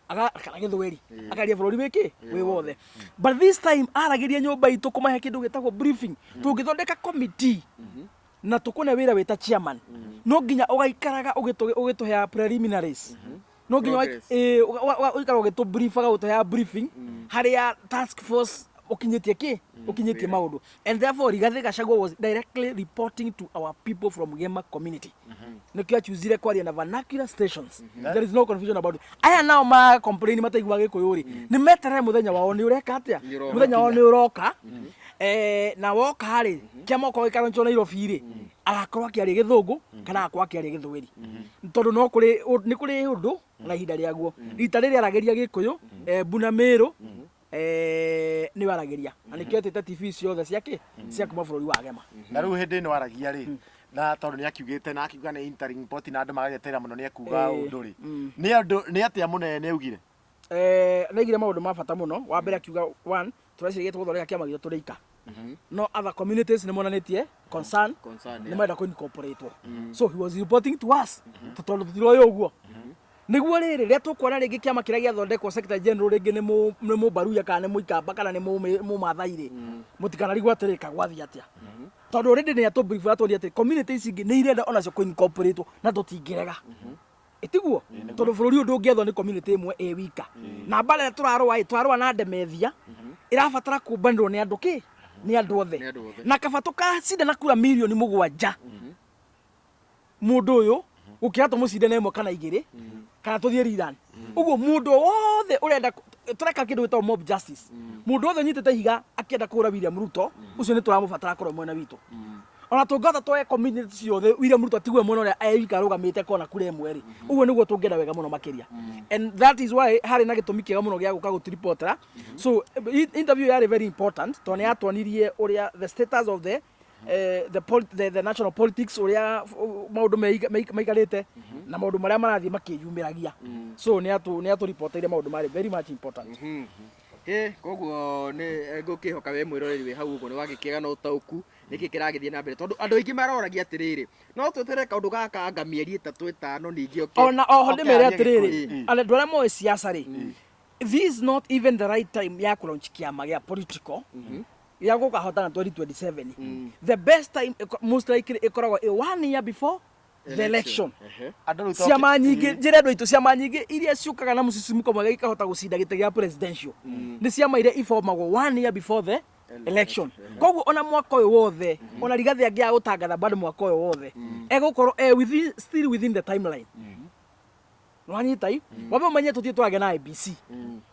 kana gĩthweri, akaria bũrũri wĩkĩ wĩ wothe. But this time aragĩria nyũmba itũ kũmahe kĩndũ gĩtagwo briefing. Tũngĩthondeka committee na tũkũne wĩra wĩ ta chairman, no nginya ũgaikaraga ũgĩtũheaga preliminaries, no nginya Progress. Ũikara ũgĩtũbriefaga, ũgĩtũheaga briefing harĩa task force ũkinyĩtie kĩ ũkinyĩtie maũndũ. And therefore Rigathi Gachagua was directly reporting to our people from Gema community. Nĩkĩo achuzire kwaria na vernacular stations. There is no confusion about it. Aya nao ma complain mataiguaga gĩkũyũ rĩ, nĩ meterere mũthenya wao nĩ ũreka atĩa. Nĩ ũroka. Mũthenya wao nĩ ũroka. Na woka rĩ, kĩama okorwo gĩkaronchwo Nairobi rĩ, agakorwo akĩaria gĩthũngũ kana agakorwo akĩaria gĩthweri, tondũ no kũrĩ nĩ kũrĩ ũndũ na ihinda rĩaguo. Rita rĩrĩ aragĩria gĩkũyũ, Embu na Mĩrũ nĩwe aragĩria, na nĩkĩo etĩte TV ciothe ciake cia kuma bũrũri wa Gema. Na rĩu hĩndĩ ĩno aragia rĩ, na tondũ nĩ akiugĩte na akiuga nĩ interim report na andũ magagĩeterera mũno nĩ ekuga ũndũ rĩ, nĩ andũ nĩ atĩa mũnene nĩ augire? Naigire maũndũ ma bata mũno. Wa mbere akiuga, one, tũreciria tũgũthondeka kĩama gitũ tũrĩ ika, no other communities nĩ monanĩtie concern, Concern, nĩ marenda kũ incorporate. So he was reporting to us tondũ tũtiroĩ ũguo. Nĩguo rĩrĩ rĩrĩa tũkuona rĩngĩ kĩama kĩrĩa gĩathondekwo, secretary general rĩngĩ nĩ mũbaruya kana nĩ mũikamba kana nĩ mũmathai rĩ, mũtikanarigwo atĩrĩ kagwathiĩ atĩa, tondũ already nĩ atũbrief, atwĩrire atĩ community ici ingĩ nĩ irenda onacio kũ incorporate na tũtingĩrega. Ĩtiguo tondũ bũrũri ũyũ ndũngĩethwo nĩ community ĩmwe ĩ wika, na mbara ĩrĩa tũrarũa ĩ tũrarũa na ndemethia ĩrabatara kũmbanĩrwo nĩ andũ kĩ nĩ andũ othe. Nĩ andũ othe. Na kaba tũkacinda na kura 7 mirioni mũndũ ũyũ gũkĩra tũmũcinde na ĩmwe kana igĩrĩ kana tũthiĩ rerun. Ũguo mũndũ wothe ũrenda tũreka kĩndũ gĩtagwo mob justice, mũndũ wothe ũnyitĩte ihiga akĩenda kũhũra William Ruto, ũcio nĩ tũramũbatara akorwo mwena witũ. Ona tũngĩhota twoe community ciothe, William Ruto atigwe mwena ũrĩa e wika arũgamĩte kona kura ĩmwe rĩ, ũguo nĩguo tũngĩenda wega mũno makĩria. And that is why harĩ na gĩtũmi kĩega mũno gĩa gũka gũtiribotera. So interview yarĩ very important tondũ nĩ yatuonirie ũrĩa the status of the national politics, ũrĩa maũndũ maikarĩte na maũndũ marĩa marathiĩ makĩyumĩragia. So nĩ atũripoteire maũndũ marĩ very much important. Ĩ koguo nĩ ngũkĩhoka we mwĩroreri wĩ hau ũguo nĩ wagĩkĩgĩa na ũtaũku nĩkĩ kĩragĩthiĩ na mbere, tondũ andũ aingĩ maroragia atĩrĩrĩ, no tweterere kaũndũ gaka anga mĩeri 3, 5 ningĩ oke Ona oho oke ndĩmere arie atĩrĩrĩ, Gĩkũyũ. andũ arĩa moĩ siasa rĩ, this is not even the right time ya kũlaunch kĩama gĩa political gĩa gũkahotana 2027. The best time most likely ĩkoragwo ĩ one year before the election. Andũ rĩu to- Ciama nyingĩ, njĩra andũ aitũ, ciama nyingĩ iria ciũkaga na mũcicimuko mwega ikahota gũcinda gĩtĩ gĩa presidential nĩ ciama iria ibomagwo one year before the election. Koguo ona mwaka ũyũ wothe, ona Rigathi angĩaga gũtangatha bado mwaka ũyũ wothe, egũkorwo e within, still within the timeline. Nwanyita i wambe ũmenye tũthiĩ tũragĩa na IEBC.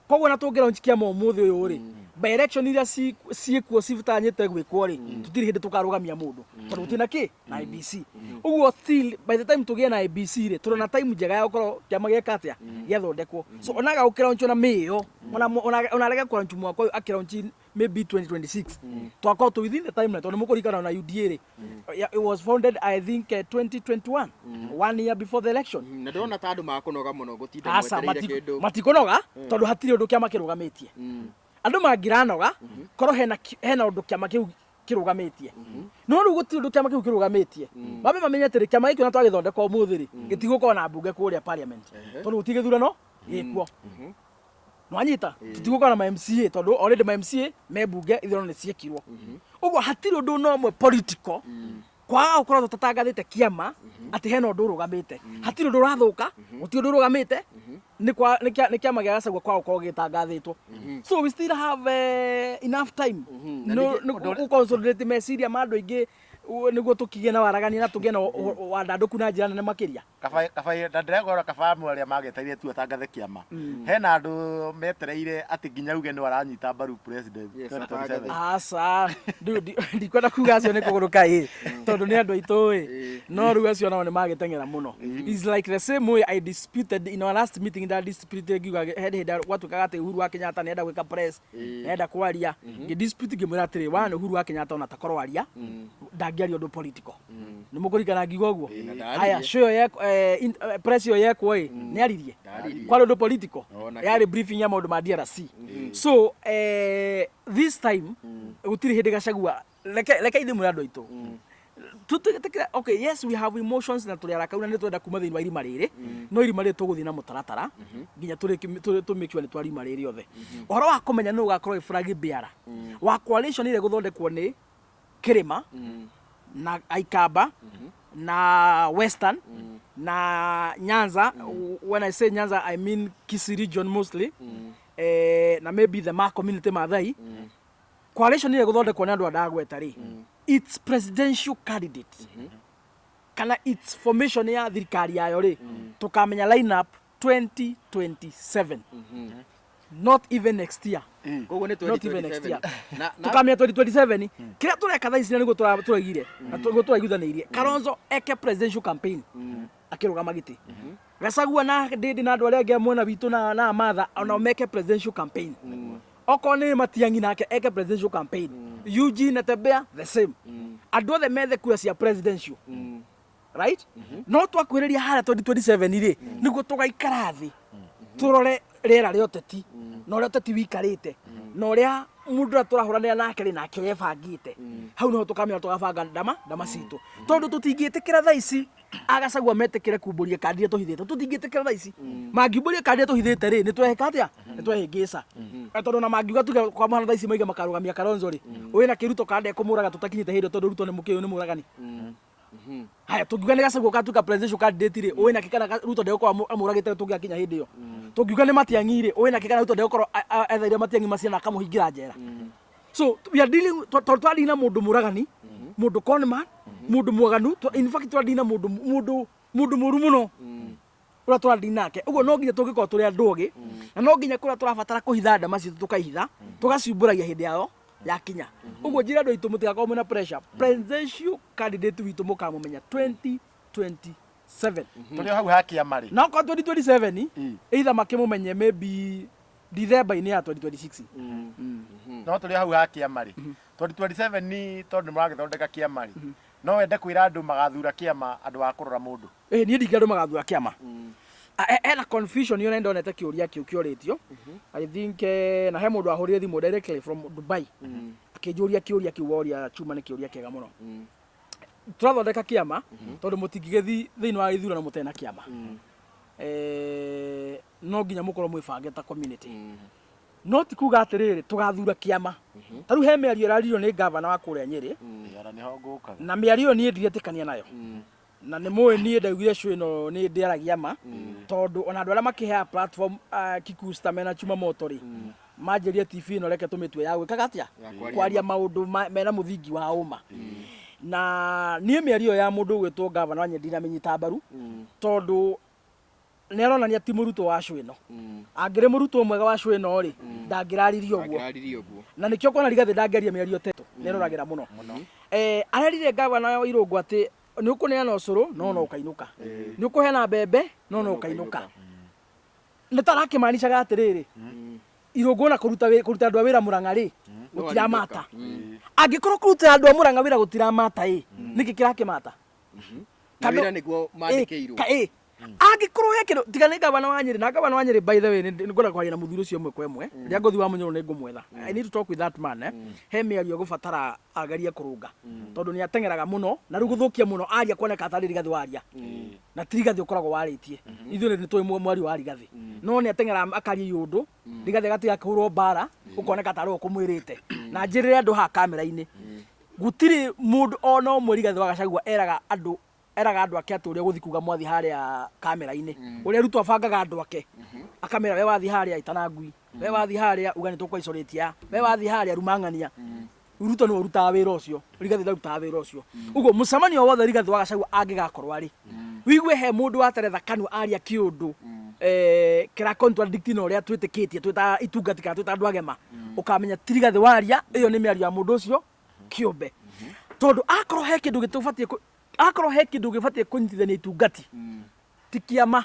Koguo na tũngĩ launch kĩama ũmũthĩ ũyũ rĩ, by election iria ciĩkuo citanyĩte gwĩkwo rĩ, tũtirĩ hĩndĩ tũkarũgamia mũndũ tondũ gũtirĩ na kĩ na IEBC. Ũguo still by the time tũgĩe na IEBC rĩ, tũrĩ na time njega ya gũkorwo kĩama gĩeka atĩa gĩathondekwo. So onaga gũkĩlaunch ona mĩĩo ona arege kũlaunch mwaka ũyũ, akĩlaunch maybe 2026, twakorwo tũ within the timeline, tondũ mũkũririkana ona UDA rĩ, it was founded, I think, 2021, one year before the election. Na ndĩrona ta andũ makũnoga mũno gũtinda Aca, mwetereire kĩndũ. Matikunoga tondũ hatirĩ ũndũ kĩama kĩrũgamĩtie. Andũ mangĩranoga korwo hena ũndũ kĩama kĩu kĩrũgamĩtie, no rĩu gũtirĩ ũndũ kĩama kĩu kĩrũgamĩtie. Mambe mamenye atĩrĩ, kĩama gĩkĩ ona twagĩthondeka ũmũthĩ rĩ, gĩtigũkorwo na mbunge kũrĩa parliament tondũ gũtirĩ gĩthurano gĩkuo. Nwanyita, tũtigũkorwo na ma MCA tondũ already ma MCA me mbunge, ithurano nĩ ciekirwo. Ũguo hatirĩ ũndũ no ũmwe political kwaga gũkorwo tũtatangathĩte kĩama atĩ hena ũndũ ũrũgamĩte. Hatirĩ ũndũ ũrathũka, gũtirĩ ũndũ ũrũgamĩte nĩ kĩama gĩa Gachagua kwaga gũkorwo gĩtangathĩtwo. So we still have enough time Na nĩ gũconsolidate meciria ma andũ aingĩ nĩguo tũkĩgĩe na waragania na tũgĩe na wandandũku na njĩra nene makĩria. Kaba na ndĩregora kaba amwe arĩa magetereire tu atangathe kĩama, hena andũ metereire atĩ nginya uge nĩ aranyita mbaru president Yes, 2027. Aca, ndikwenda kuga acio nĩ kũgũrũka ĩ, tondũ nĩ andũ aitũ ĩ, no rĩu acio nao nĩ magĩteng'era mũno. Is like the same way I disputed in our last meeting, nda disputed ngiuga he hĩndĩ gwatuĩkaga atĩ Uhuru wa Kenyatta nĩenda gwĩka press, nĩenda kwaria, ngĩ dispute ngĩmwĩra atĩrĩ, one, Uhuru wa Kenyatta ona takorwo aria ndangĩaria ũndũ political. Nĩ mũkũririkana ngiuga ũguo? Na ndaririe. Haya, show ĩyo press ĩyo yekwo ĩ, nĩ aririe Ndaririe. kwarĩ ũndũ political? Ona Yarĩ briefing ya maũndũ ma DRC. So this time gũtirĩ hĩndĩ Gachagua, reke ithuĩ mwĩre andũ aitũ. Tũtigĩtĩkĩra, okay, yes, we have emotions na tũrĩ arakaru na nĩ twenda kuma thĩinĩ wa irima rĩrĩ, no irima rĩrĩ tũgũthiĩ na mũtaratara nginya tũ make sure nĩ twariuma rĩrĩ othe. Ũhoro wa kũmenya nũ ũgakorwo wĩ flag bearer wa coalition ĩrĩa ĩgũthondekwo nĩ Kĩrĩma na Aikamba na Western na Nyanza. When I say Nyanza, I mean Kisii region mostly, na maybe the Ma community, Maathai coalition ĩrĩa ĩgũthondekwo nĩ andũ andagweta rĩ, its presidential candidate kana its formation ya thirikari yayo rĩ, tũkamenya line up 2027, not even next year. Koguo nĩ Not even next 2027. year. Na Tukamenya 2027 kĩrĩa tũreka thaa ici na nĩguo tũraigire na nĩguo tũraiguithanĩirie. Kalonzo eke presidential campaign akĩrũgama gĩtĩ, Gachagua na Ndindi na andũ arĩa angĩ a mwena witũ na Amatha onao meke presidential campaign, okorwo nĩ Matiang'i nake eke presidential campaign, Eugene Natembeya the same, andũ othe methe kura cia presidential, right? No twakwĩrĩria harĩa 2027 rĩ, nĩguo tũgaikara thĩ tũrore rĩera rĩa ũteti na ũrĩa ũteti wikarĩte na ũrĩa mũndũ ũrĩa tũrahũranĩra nake rĩ nake ũrĩa ebangĩte. Hau nĩho tũkamenya tũgabanga ndama citũ, tondũ tũtingĩtĩkĩra thaa ici agacagua metĩkĩre kumbũria kandi iria tũhithĩte. Tũtingĩtĩkĩra thaa ici mangiumbũria kandi iria tũhithĩte rĩ, nĩ tweheka atĩa? Nĩ twehĩngĩca. Tondũ ona mangiuga tuge kwa mũhano thaa ici maiga makarũgamia Kalonzo rĩ, wĩna kĩruto kana ndekũmũraga tũtakinyĩte hĩndĩ ĩyo, tondũ Ruto nĩ mũkĩũĩ nĩ mũragani. Haya, tũngiuga nĩ Gachagua ũgatuĩka presidential candidate rĩ, ũĩ nake kana Ruto ndegũkorwo amũragĩte tũngĩgakinya hĩndĩ ĩyo? Tũngiuga nĩ Matiang'i rĩ, ũĩ nake kana Ruto ndegũkorwo etheire Matiang'i maciana akamũhingĩra njera? So we are dealing, tondũ twadeal na mũndũ mũragani, mũndũ conman, mũndũ mwaganu, in fact twadeal na mũndũ mũru mũno ũrĩa tũradeal nake. Ũguo no nginya tũngĩkorwo tũrĩ andũ ogĩ, na no nginya kũrĩa tũrabatara kũhitha ndama citũ tũkaihitha, tũgaciumbũragia hĩndĩ yayo yakinya. Ũguo njĩra andũ aitũ mũtigakorwo mwĩna pressure. Presidential candidate witũ mũkamũmenya 2027. Tũrĩ o hau ha kĩama rĩ. Na okorwo 2027, either makĩmũmenye maybe December-inĩ ya 2026. No tũrĩ o hau ha kĩama rĩ, 2027 ni tondũ nĩ mũragĩthondeka kĩama rĩ, no wende kwĩra andũ magathura kĩama andũ a kũrora mũndũ? Ĩ niĩ ndingĩ andũ magathura kĩama. Hena confusion yo, ndonete kĩũria kĩu kĩorĩtio, I think, na he mũndũ wahũrire thimũ directly from Dubai akĩnjũria kĩũria kĩu woria Chuma. Nĩ kĩũria kĩega mũno. Tũrathondeka kĩama tondũ mũtingĩgĩthiĩ thĩinĩ wa gĩthurano mũtarĩ na kĩama. No nginya mũkorwo mwĩbange ta community, no ti kuga atĩrĩrĩ tũgathura kĩama. Ta rĩu he mĩario ĩraririo nĩ gavana wa kũrĩa Nyĩrĩ. Ĩ, ona nĩho ngũkaga. Na mĩario ĩyo niĩ ndiretĩkania nayo, na nĩ mũĩ niĩ ndaugire show ĩno nĩ ndĩaragia ma, tondũ ona andũ arĩa makĩheaga platform, Kikusta mena Chuma Moto rĩ, manjĩrie TV ĩno reke tũmĩtue ya gwĩkaga atĩa? Ya kwaria. Kwaria maũndũ mena mũthingi wa ũma. Na niĩ mĩario ĩyo ya mũndũ ũgwĩtwo gavana wa Nyĩrĩ ndinamĩnyita mbaru, tondũ nĩ aronania ti mũrutwo wa show ĩno. Angĩrĩ mũrutwo mwega wa show ĩno rĩ, ndangĩraririe ũguo. Angĩraririe ũguo. Na nĩkĩo kuona Rigathĩ ndangĩaria mĩario teto, nĩ aroragĩra mũno. Arerire gavana wa Irũngũ atĩ nĩ ũkũneana ũcũrũ no ũkainũka, nĩ ũkũheana mbembe no ũkainũka. Nĩ ta arakĩmanicaga atĩrĩrĩ, Irũngũ na kũruta andũ a wĩra Mũrang'a rĩ, gũtiramata. Angĩkorwo kũrutĩra andũ a Mũrang'a wĩra gũtiramata ĩ, nĩkĩ kĩrakĩmata? Na wĩra nĩguo mandĩkĩirwo. Ĩ angĩkorwo he kĩndũ tiga nĩ gavana wa Nyĩrĩ, na gavana wa Nyĩrĩ, by the way, nĩ ngwenda kwaria na mũthuri ũcio ĩmwe kwa ĩmwe rĩrĩa ngũthiĩ wa Mũnyũrũ, nĩ ngũmwetha. I need to talk with that man. He mĩario ĩgũbatara agerie kũrũnga, tondũ nĩ ateng'eraga mũno na rĩu gũthũkia mũno aria kuoneka tarĩ Rigathĩ waria, na ti Rigathĩ ũkoragwo warĩtie. Ithuĩ nĩ tũĩ mwario wa Rigathĩ, no nĩ ateng'eraga akaria iũndũ, Rigathĩ agatiga akĩhũrwo mbara, ũkoneka tarĩ we ũkũmwĩrĩte. Na njĩrĩre andũ haha kamera-inĩ, gũtirĩ mũndũ ona ũmwe Rigathĩ wa Gachagua eraga andũ ake atĩ ũrĩa ũgũthiĩ kuga mwathi harĩa kamera-inĩ, ũrĩa Ruto abangaga andũ ake akamera, we wathiĩ harĩa ĩtana ngui, we wathiĩ harĩa uga nĩ tũkwa isolate ya, we wathiĩ harĩa rumang'ania. Ruto nĩwe ũrutaga wĩra ũcio, Rigathĩ ndarutaga wĩra ũcio. Ũguo mũcemanio wothe Rigathĩ wa Gachagua angĩgakorwo arĩ, wĩigue he mũndũ wateretha kanua aria kĩũndũ kĩra contradict na ũrĩa twĩtĩkĩtie twĩ ta itungati kana twĩ ta andũ agema, ũkamenya ti Rigathĩ waria, ĩyo nĩ mĩario ya mũndũ ũcio kĩũmbe. Tondũ akorwo he kĩndũ gĩtũbatiĩ akorwo he kĩndũ gĩbatiĩ kũnyitithania itungati, ti kĩama,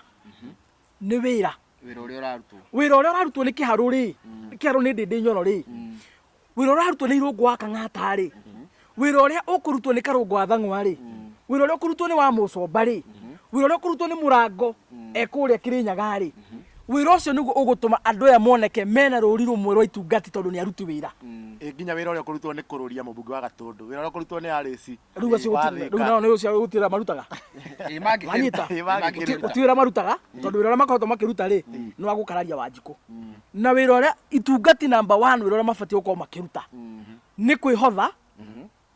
nĩ wĩra. Wĩra ũrĩa ũrarutwo. Wĩra ũrĩa ũrarutwo nĩ kĩharũ rĩ, kĩharũ nĩ ndĩndĩ nyoro rĩ, wĩra ũrĩa ũrarutwo nĩ Irũngũ wa Kang'ata rĩ, wĩra ũrĩa ũkũrutwo nĩ Karũngũ wa Thang'wa rĩ, wĩra ũrĩa ũkũrutwo nĩ wa Mũcomba rĩ, wĩra ũrĩa ũkũrutwo nĩ Mũrango e kũrĩa Kĩrĩnyaga rĩ, wĩra ũcio nĩguo ũgũtũma andũ aya moneke mena rũri rũmwe rwa itungati, tondũ nĩ aruti wĩra. Ĩ nginya wĩra ũrĩa ũkũrutwo nĩ kũrũria mũmbunge wa Gatũndũ, wĩra ũrĩa ũkũrutwo nĩ Alice Rĩu acio wa gũtirĩ, rĩu Thika. nao nĩ ũcio gũtirĩ marutaga. Ĩ, mangĩkĩruta. Wanyita? Ĩ, mangĩkĩruta. Gũtirĩ wĩra marutaga tondũ wĩra ũrĩa makoretwo makĩruta rĩ nĩ wa gũkararia Wanjikũ. Na wĩra ũrĩa itungati number one, wĩra ũrĩa mabatiĩ gũkorwo makĩruta nĩ kwĩhotha,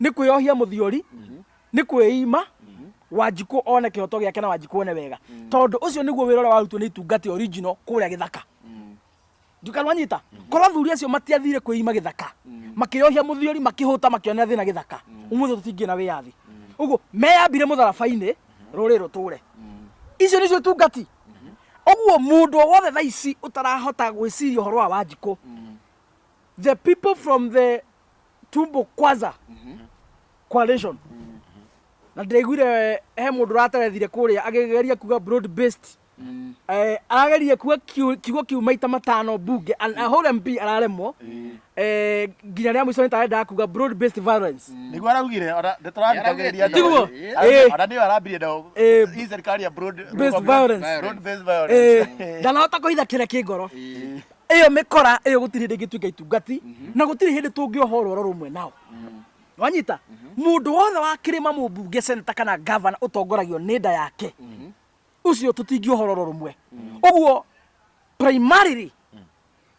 nĩ kwĩyohia mũthiori, nĩ kwĩima Wanjikũ one kĩhoto gĩake na Wanjikũ one wega, tondũ ũcio nĩguo wĩra ũrĩa warutwo nĩ itungati original kũrĩa gĩthaka. Ndikanwanyita korwo athuri acio matiathire kwĩima gĩthaka, makĩyohia mũthiori, makĩhũta, makĩonera thĩna gĩthaka, ũmũthĩ tũtingĩ na wĩyathi. Ũguo meyambire mũtharaba-inĩ rũrĩrĩ rũtũre. Icio nĩcio itungati. Ũguo mũndũ o wothe thaa ici ũtarahota gwĩciria ũhoro wa Wanjikũ, the people from the Tumbo Kwanza coalition, na ndĩraiguire he mũndũ ũraterethire kũrĩa akĩgeria kuga broad based, arageria kuga kiugo kiu maita matano bunge and a whole MP araremwo, nginya rĩa mũico nĩ tarendaga kuga broad based violence. Nĩguo araugire ona nĩtũrathikagĩrĩria. Tiguo? Ona nĩyo arambirie na hii serikali ya broad based violence. Broad based violence. Ndanahota kũhitha kĩrĩa kĩ ngoro. Ĩyo mĩkora ĩyo gũtirĩ hĩndĩ ĩngĩtuĩka itungati na gũtirĩ hĩndĩ tũngĩoha rwaro rũmwe nao. Wanyita, mũndũ wothe wa kĩrĩma, mũmbunge, seneta kana gavana ũtongoragio nĩ nda yake, ũcio tũtingĩoha rwaro rũmwe. Ũguo primarily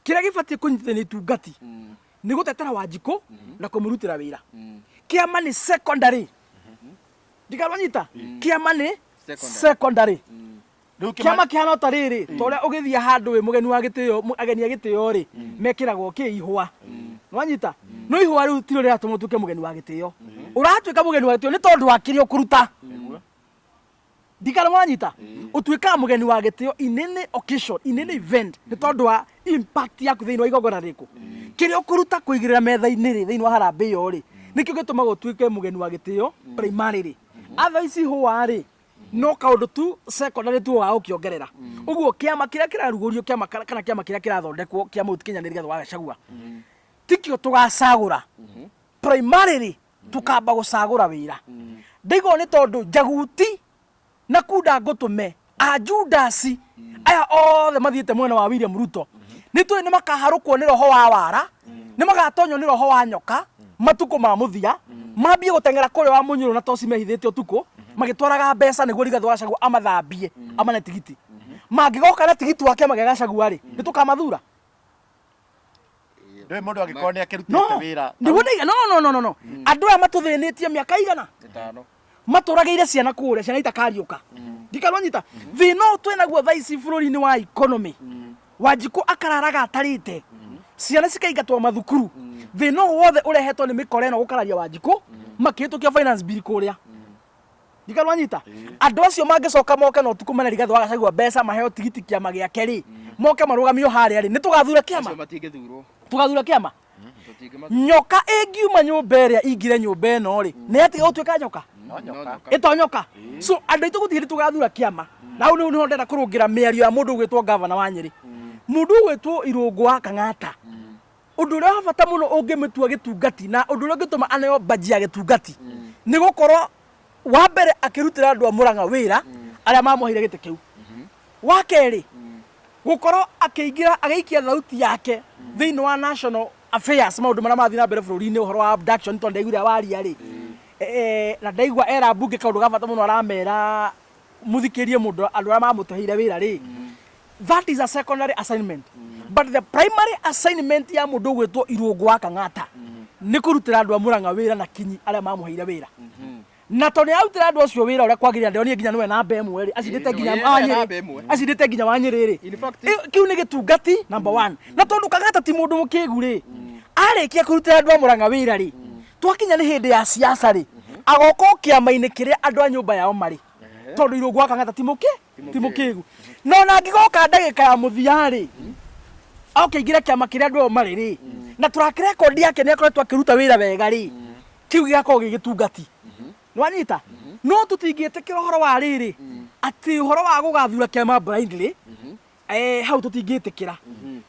kĩrĩa gĩbatiĩ kũnyitithania itungati nĩ gũtetera Wanjikũ na kũmũrutĩra wĩra. Kĩama nĩ secondary. Ndikarwanyita, kĩama nĩ Secondary. Secondary. Rĩu Kĩama kĩhana ta rĩrĩ, ta ũrĩa ũgĩthiĩ handũ wĩ mũgeni wa gĩtĩo, ageni a gĩtĩo rĩ mekĩragwo kĩ ihũa. Nwanyita, no ihũa rĩu tiro rĩratũma ũtuĩke mũgeni wa gĩtĩo. Ũratuĩka mũgeni wa gĩtĩo nĩ tondũ wa kĩrĩa ũkũruta. Ndikana mwanyita, ũtuĩkaga mũgeni wa gĩtĩo in any occasion, in any event, nĩ tondũ wa impact yaku thĩinĩ wa igongona rĩkũ, kĩrĩa ũkũruta kũigĩrĩra metha-inĩ rĩ, thĩinĩ wa harambĩ ĩyo rĩ, nĩkĩo gĩtũmaga ũtuĩke mũgeni wa gĩtĩo primarily. Otherwise ihũa rĩ no kaũndũ tu secondary tu wa gũkĩongerera. Ũguo kĩama kĩrĩa kĩrarugũrio, kĩama kana kĩama kĩrĩa kĩrathondekwo kĩa Mount Kenya nĩ Rigathĩ wa Gachagua, tikĩo tũgacagũra primarily. Tukamba gũcagũra wĩra. Ndaigua nĩ tondũ Njaguti na Kunda Ngũtũme a Judasi aya othe mathiĩte mwena wa William Ruto, nĩ tũĩ nĩ makaharũkwo nĩ roho wa wara, nĩ magatonywo nĩ roho wa nyoka matukũ ma mũthia, mambie gũteng'era kũrĩa wa mũnyũrũ na toci mehithĩte ũtukũ magĩtwaraga mbeca nĩguo Rigathĩ wa Gachagua amathambie amane tigiti. Mangĩgoka na tigiti wa kĩama kĩa Gachagua rĩ, nĩ tũkamathura. Ndũĩ mũndũ angĩkorwo nĩ akĩrutĩte No wĩra. Nĩguo ndaiga, no, no, no, no, no, andũ aya matũthĩnĩtie mĩaka igana 5. Matũragĩire ciana kũrĩa, ciana itakariũka. Ndikarwanyita thĩna ũyũ twĩnaguo thaa ici bũrũri-inĩ wa economy, Wanjikũ akararaga atarĩte, ciana cikaingatwo mathukuru. Thĩna ũyũ wothe ũrehetwo nĩ mĩkora ĩno gũkararia Wanjikũ makĩhĩtũkia finance bill kũrĩa. Ndikarwanyita, andũ acio mangĩcoka moke na ũtukũ mane Rigathĩ wa Gachagua mbeca maheo tigiti kĩama gĩake rĩ, moke marũgamio harĩa rĩ, nĩ tũgathura kĩama? Acio matingĩthurwo. Tũgathura kĩama? Tũtingĩmathura. Nyoka ĩngiuma nyũmba ĩrĩa ingire nyũmba ĩno rĩ, nĩ yatiga gũtuĩka nyoka? No nyoka. Ĩtonyoka. So andũ aitũ, gũtirĩ hĩndĩ tũgathura kĩama. Na hau nĩho ndĩrenda kũrũngĩra mĩario ya mũndũ ũgwĩtwo gavana wa Nyĩrĩ, mũndũ ũgwĩtwo Irũngũ wa Kang'ata. Ũndũ ũrĩa wa bata mũno ũngĩmĩtua gĩtungati na ũndũ ũrĩa ũngĩtũma aneo mbaji ya gĩtungati nĩ gũkorwo wa mbere akĩrutĩra andũ a Mũrang'a wĩra arĩa mamũheire gĩtĩ kĩu, wa kerĩ gũkorwo akĩingĩra agĩikia thauti yake thĩinĩ wa national affairs, maũndũ marĩa marathiĩ na mbere bũrũri-inĩ, ũhoro wa abduction, tondũ ndaiguire waria rĩ, na ndaigua era mbunge kaũndũ ga bata mũno aramera mũthikĩrie mũndũ andũ arĩa mamũtũheire wĩra rĩ. That is a secondary assignment, but the primary assignment ya mũndũ ũgwĩtwo Irũngũ wa Kang'ata nĩ kũrutĩra andũ a Mũrang'a wĩra na kinyi arĩa mamũheire wĩra. Na tondũ nĩ arutĩra andũ acio wĩra ũrĩa kwagĩrĩire, ndĩronire nginya nĩwe namba ĩmwe rĩ, acindĩte nginya Ĩĩ, wa nĩwe Nyĩrĩ. namba ĩmwe. Acindĩte nginya wa Nyĩrĩ rĩ. In fact- Kĩu nĩ gĩtungati number one. Na tondũ Kang'ata ti mũndũ mũkĩgu rĩ, arĩkia kũrutĩra andũ a Mũrang'a wĩra rĩ, twakinya nĩ hĩndĩ ya siasa rĩ, agoka o kĩama-inĩ kĩrĩa andũ a nyũmba yao marĩ, tondũ Irũngũ wa Kang'ata ti mũkĩgu. No ona angĩgoka ndagĩka ya mũthia rĩ, oke aingĩre kĩama kĩrĩa andũ ao marĩ rĩ, na track record yake nĩ akoretwo akĩruta wĩra wega rĩ, kĩu gĩgakorwo gĩ gĩtungati. Nĩwanyita? No tũtingĩtĩkĩra ũhoro wa rĩrĩ atĩ ũhoro wa gũgathura kĩama blindly, hau tũtingĩtĩkĩra.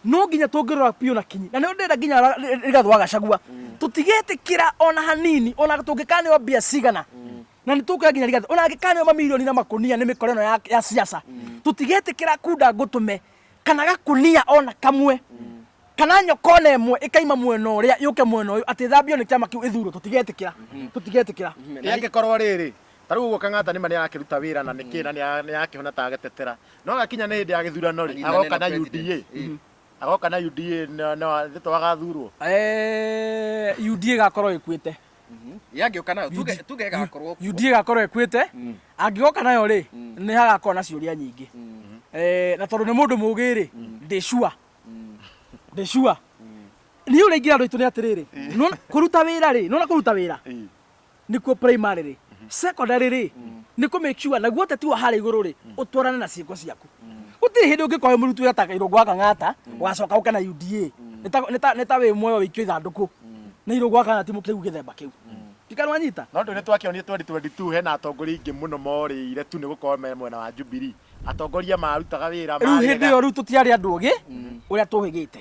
No nginya tũngĩrora biũ na kinyi, na nĩo ndĩrenda nginya Rigathĩ wa Gachagua, tũtigĩtĩkĩra ona hanini, ona tũngĩkaneo mbia cigana, na nĩ tũkuoya nginya Rigathĩ ona angĩkaneo mamirioni na makũnia nĩ mĩkora ĩno ya siasa, tũtigĩtĩkĩra kunda ngũtũme kana gakunia ona kamwe. Kana nyoka ona ĩmwe ĩkaima mwena ũrĩa yũke mwena ũyũ atĩ ĩthambio nĩ kĩama kĩu ĩthurwo, tũtigetĩkĩra, tũtigetĩkĩra. Ĩ angĩkorwo rĩrĩ, ta rĩu ũguo Kang'ata nĩma nĩarakĩruta wĩra na nĩkĩ na nĩarakĩhona ta agetetera, no gakinya nĩ hĩndĩ ya gĩthurano rĩ, Anyitane agoka na na president. UDA, agoka na UDA no to agathurwo. UDA ĩgakorwo ĩkuĩte. Yangĩũka nayo tuge ĩgakorwo kuo. UDA ĩgakorwo ĩkuĩte. Angĩgoka nayo rĩ, nĩ hagakorwo na ciũria nyingĩ. Na tondũ nĩ mũndũ mũgĩ rĩ, ndĩ sure, ndĩ sure niĩ ũrĩa ingĩra andũ aitũ nĩ atĩrĩrĩ, nĩwona kũruta wĩra rĩ, nĩwona kũruta wĩra nĩkuo primary rĩ, secondary rĩ nĩ kũ make sure naguo ũteti wa harĩa igũrũ rĩ ũtwarane na ciĩko ciaku. Gũtirĩ hĩndĩ ũngĩkorwo wĩ mũruti wĩra ta Irũngũ wa Kang'ata ũgacoka ũke na UDA. Nĩ ta wĩ muoyo wĩikio ithandũkũ nĩ Irũngũ wa Kang'ata, ti mũkĩgu gĩthemba kĩu ndikanwanyita. No ndũ nĩ twakĩonire 2022 hena atongoria aingĩ mũno morĩire tu nĩ gũkorwo me mwena wa Jubilee, atongoria marutaga wĩra. Rĩu hĩndĩ marega. Ĩyo rĩu tũtiarĩ andũ ogĩ ũrĩa tũhĩgĩte.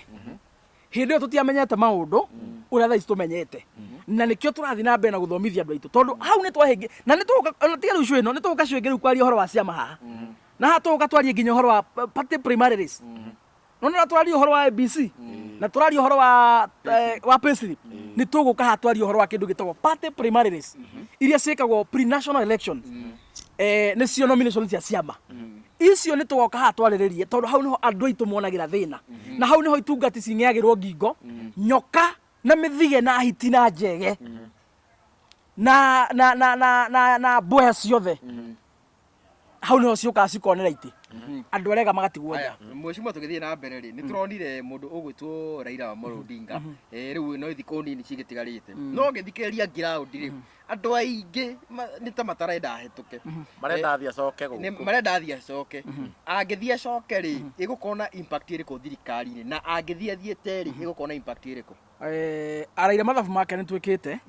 Hĩndĩ ĩyo tũtiamenyete maũndũ ũrĩa thaa ici tũmenyete, na nĩkĩo tũrathiĩ na mbere na gũthomithia andũ aitũ, tondũ hau nĩ twahĩngĩ na nĩ tũgũka ona tiga rĩu ĩno nĩ tũgũka ĩngĩ rĩu kwaria ũhoro wa ciama haha na haha tũgũka twarie nginya ũhoro wa party primaries. No nĩ tũraria ũhoro wa ABC na tũraria ũhoro wa payslip, nĩ tũgũka haha twarie ũhoro wa kĩndũ gĩtagwo party primaries iria ciĩkagwo pre-national elections, nĩcio nomination cia ciama icio. Nĩ tũgoka haha twarĩrĩrie, tondũ hau nĩho andũ aitũ monagĩra thĩna na hau nĩho itungati cing'eagĩrwo ngingo, nyoka na mĩthige na hiti na njege na mbwea ciothe. Hau nĩho ciũkaga cikonera itĩ, andũ arĩa ega magatigwo nja. Aya, mheshimiwa, tũgĩthiĩ na mbere rĩ, nĩ tũronire mũndũ ũgwĩtwo Raila Amolo Odinga, rĩu no thikũ nini cigĩtigarĩte, no ngĩthikĩrĩria ground rĩ, andũ aingĩ nĩ ta matarenda ahĩtũke. Marenda athiĩ acoke Nĩ gũkũ. Marenda athiĩ acoke. Angĩthiĩ acoke rĩ, ĩgũkorwo na impact ĩrĩkũ thirikari-inĩ? Na angĩthiĩ athiĩte rĩ, ĩgũkorwo na impact ĩrĩkũ? Araire mathabu make nĩ twĩkĩte.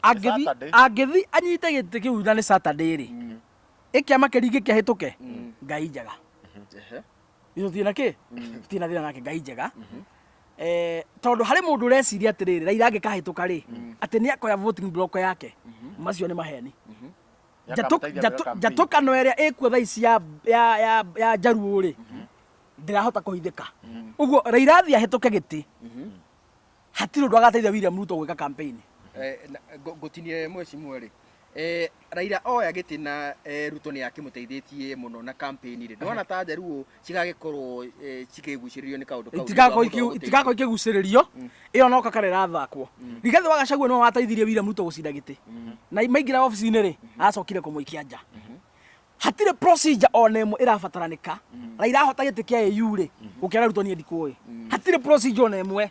Angĩthi Saturday. Angĩthi anyite gĩtĩ kĩu na nĩ Saturday rĩ, ĩkĩama kĩringi kĩahĩtũke, Ngai njega. Ithuĩ tũtirĩ na kĩ, tũtirĩ na thĩna nake, Ngai njega. Tondũ harĩ mũndũ ũreciria atĩrĩrĩ, Raila angĩkahĩtũka rĩ, atĩ nĩ akoya voting block yake, macio nĩ maheni. Nĩakamũteithia gwĩka campaign. Njatũkano ĩrĩa ĩkuo thaa ici ya Njaruo rĩ, ndĩrahota kũhithĩka. Ũguo Raila athiĩ ahĩtũke gĩtĩ, hatirĩ ũndũ agateithia William Ruto gwĩka campaign. Ngũtinie mheshimiwa rĩ, Raila oya gĩtĩ na Ruto nĩ akĩmũteithĩtie mũno na campaign rĩ, ndona ta Njaruo cigagĩkorwo cikĩgucĩrĩrio nĩ kaũndũ kau? Itigakorwo ikĩgucĩrĩrio. Ĩyo no kakara ĩrathakwo. Rigathĩ wa Gachagua nĩwe wateithirie William Ruto gũcinda gĩtĩ, na maingĩra obici-inĩ rĩ, acokire kũmũikia nja. Hatirĩ procedure ona ĩmwe ĩrabataranĩka Raila ahota gĩtĩ kĩa AU rĩ, gũkĩra Ruto niĩ ndikũĩ. Hatirĩ procedure ona ĩmwe,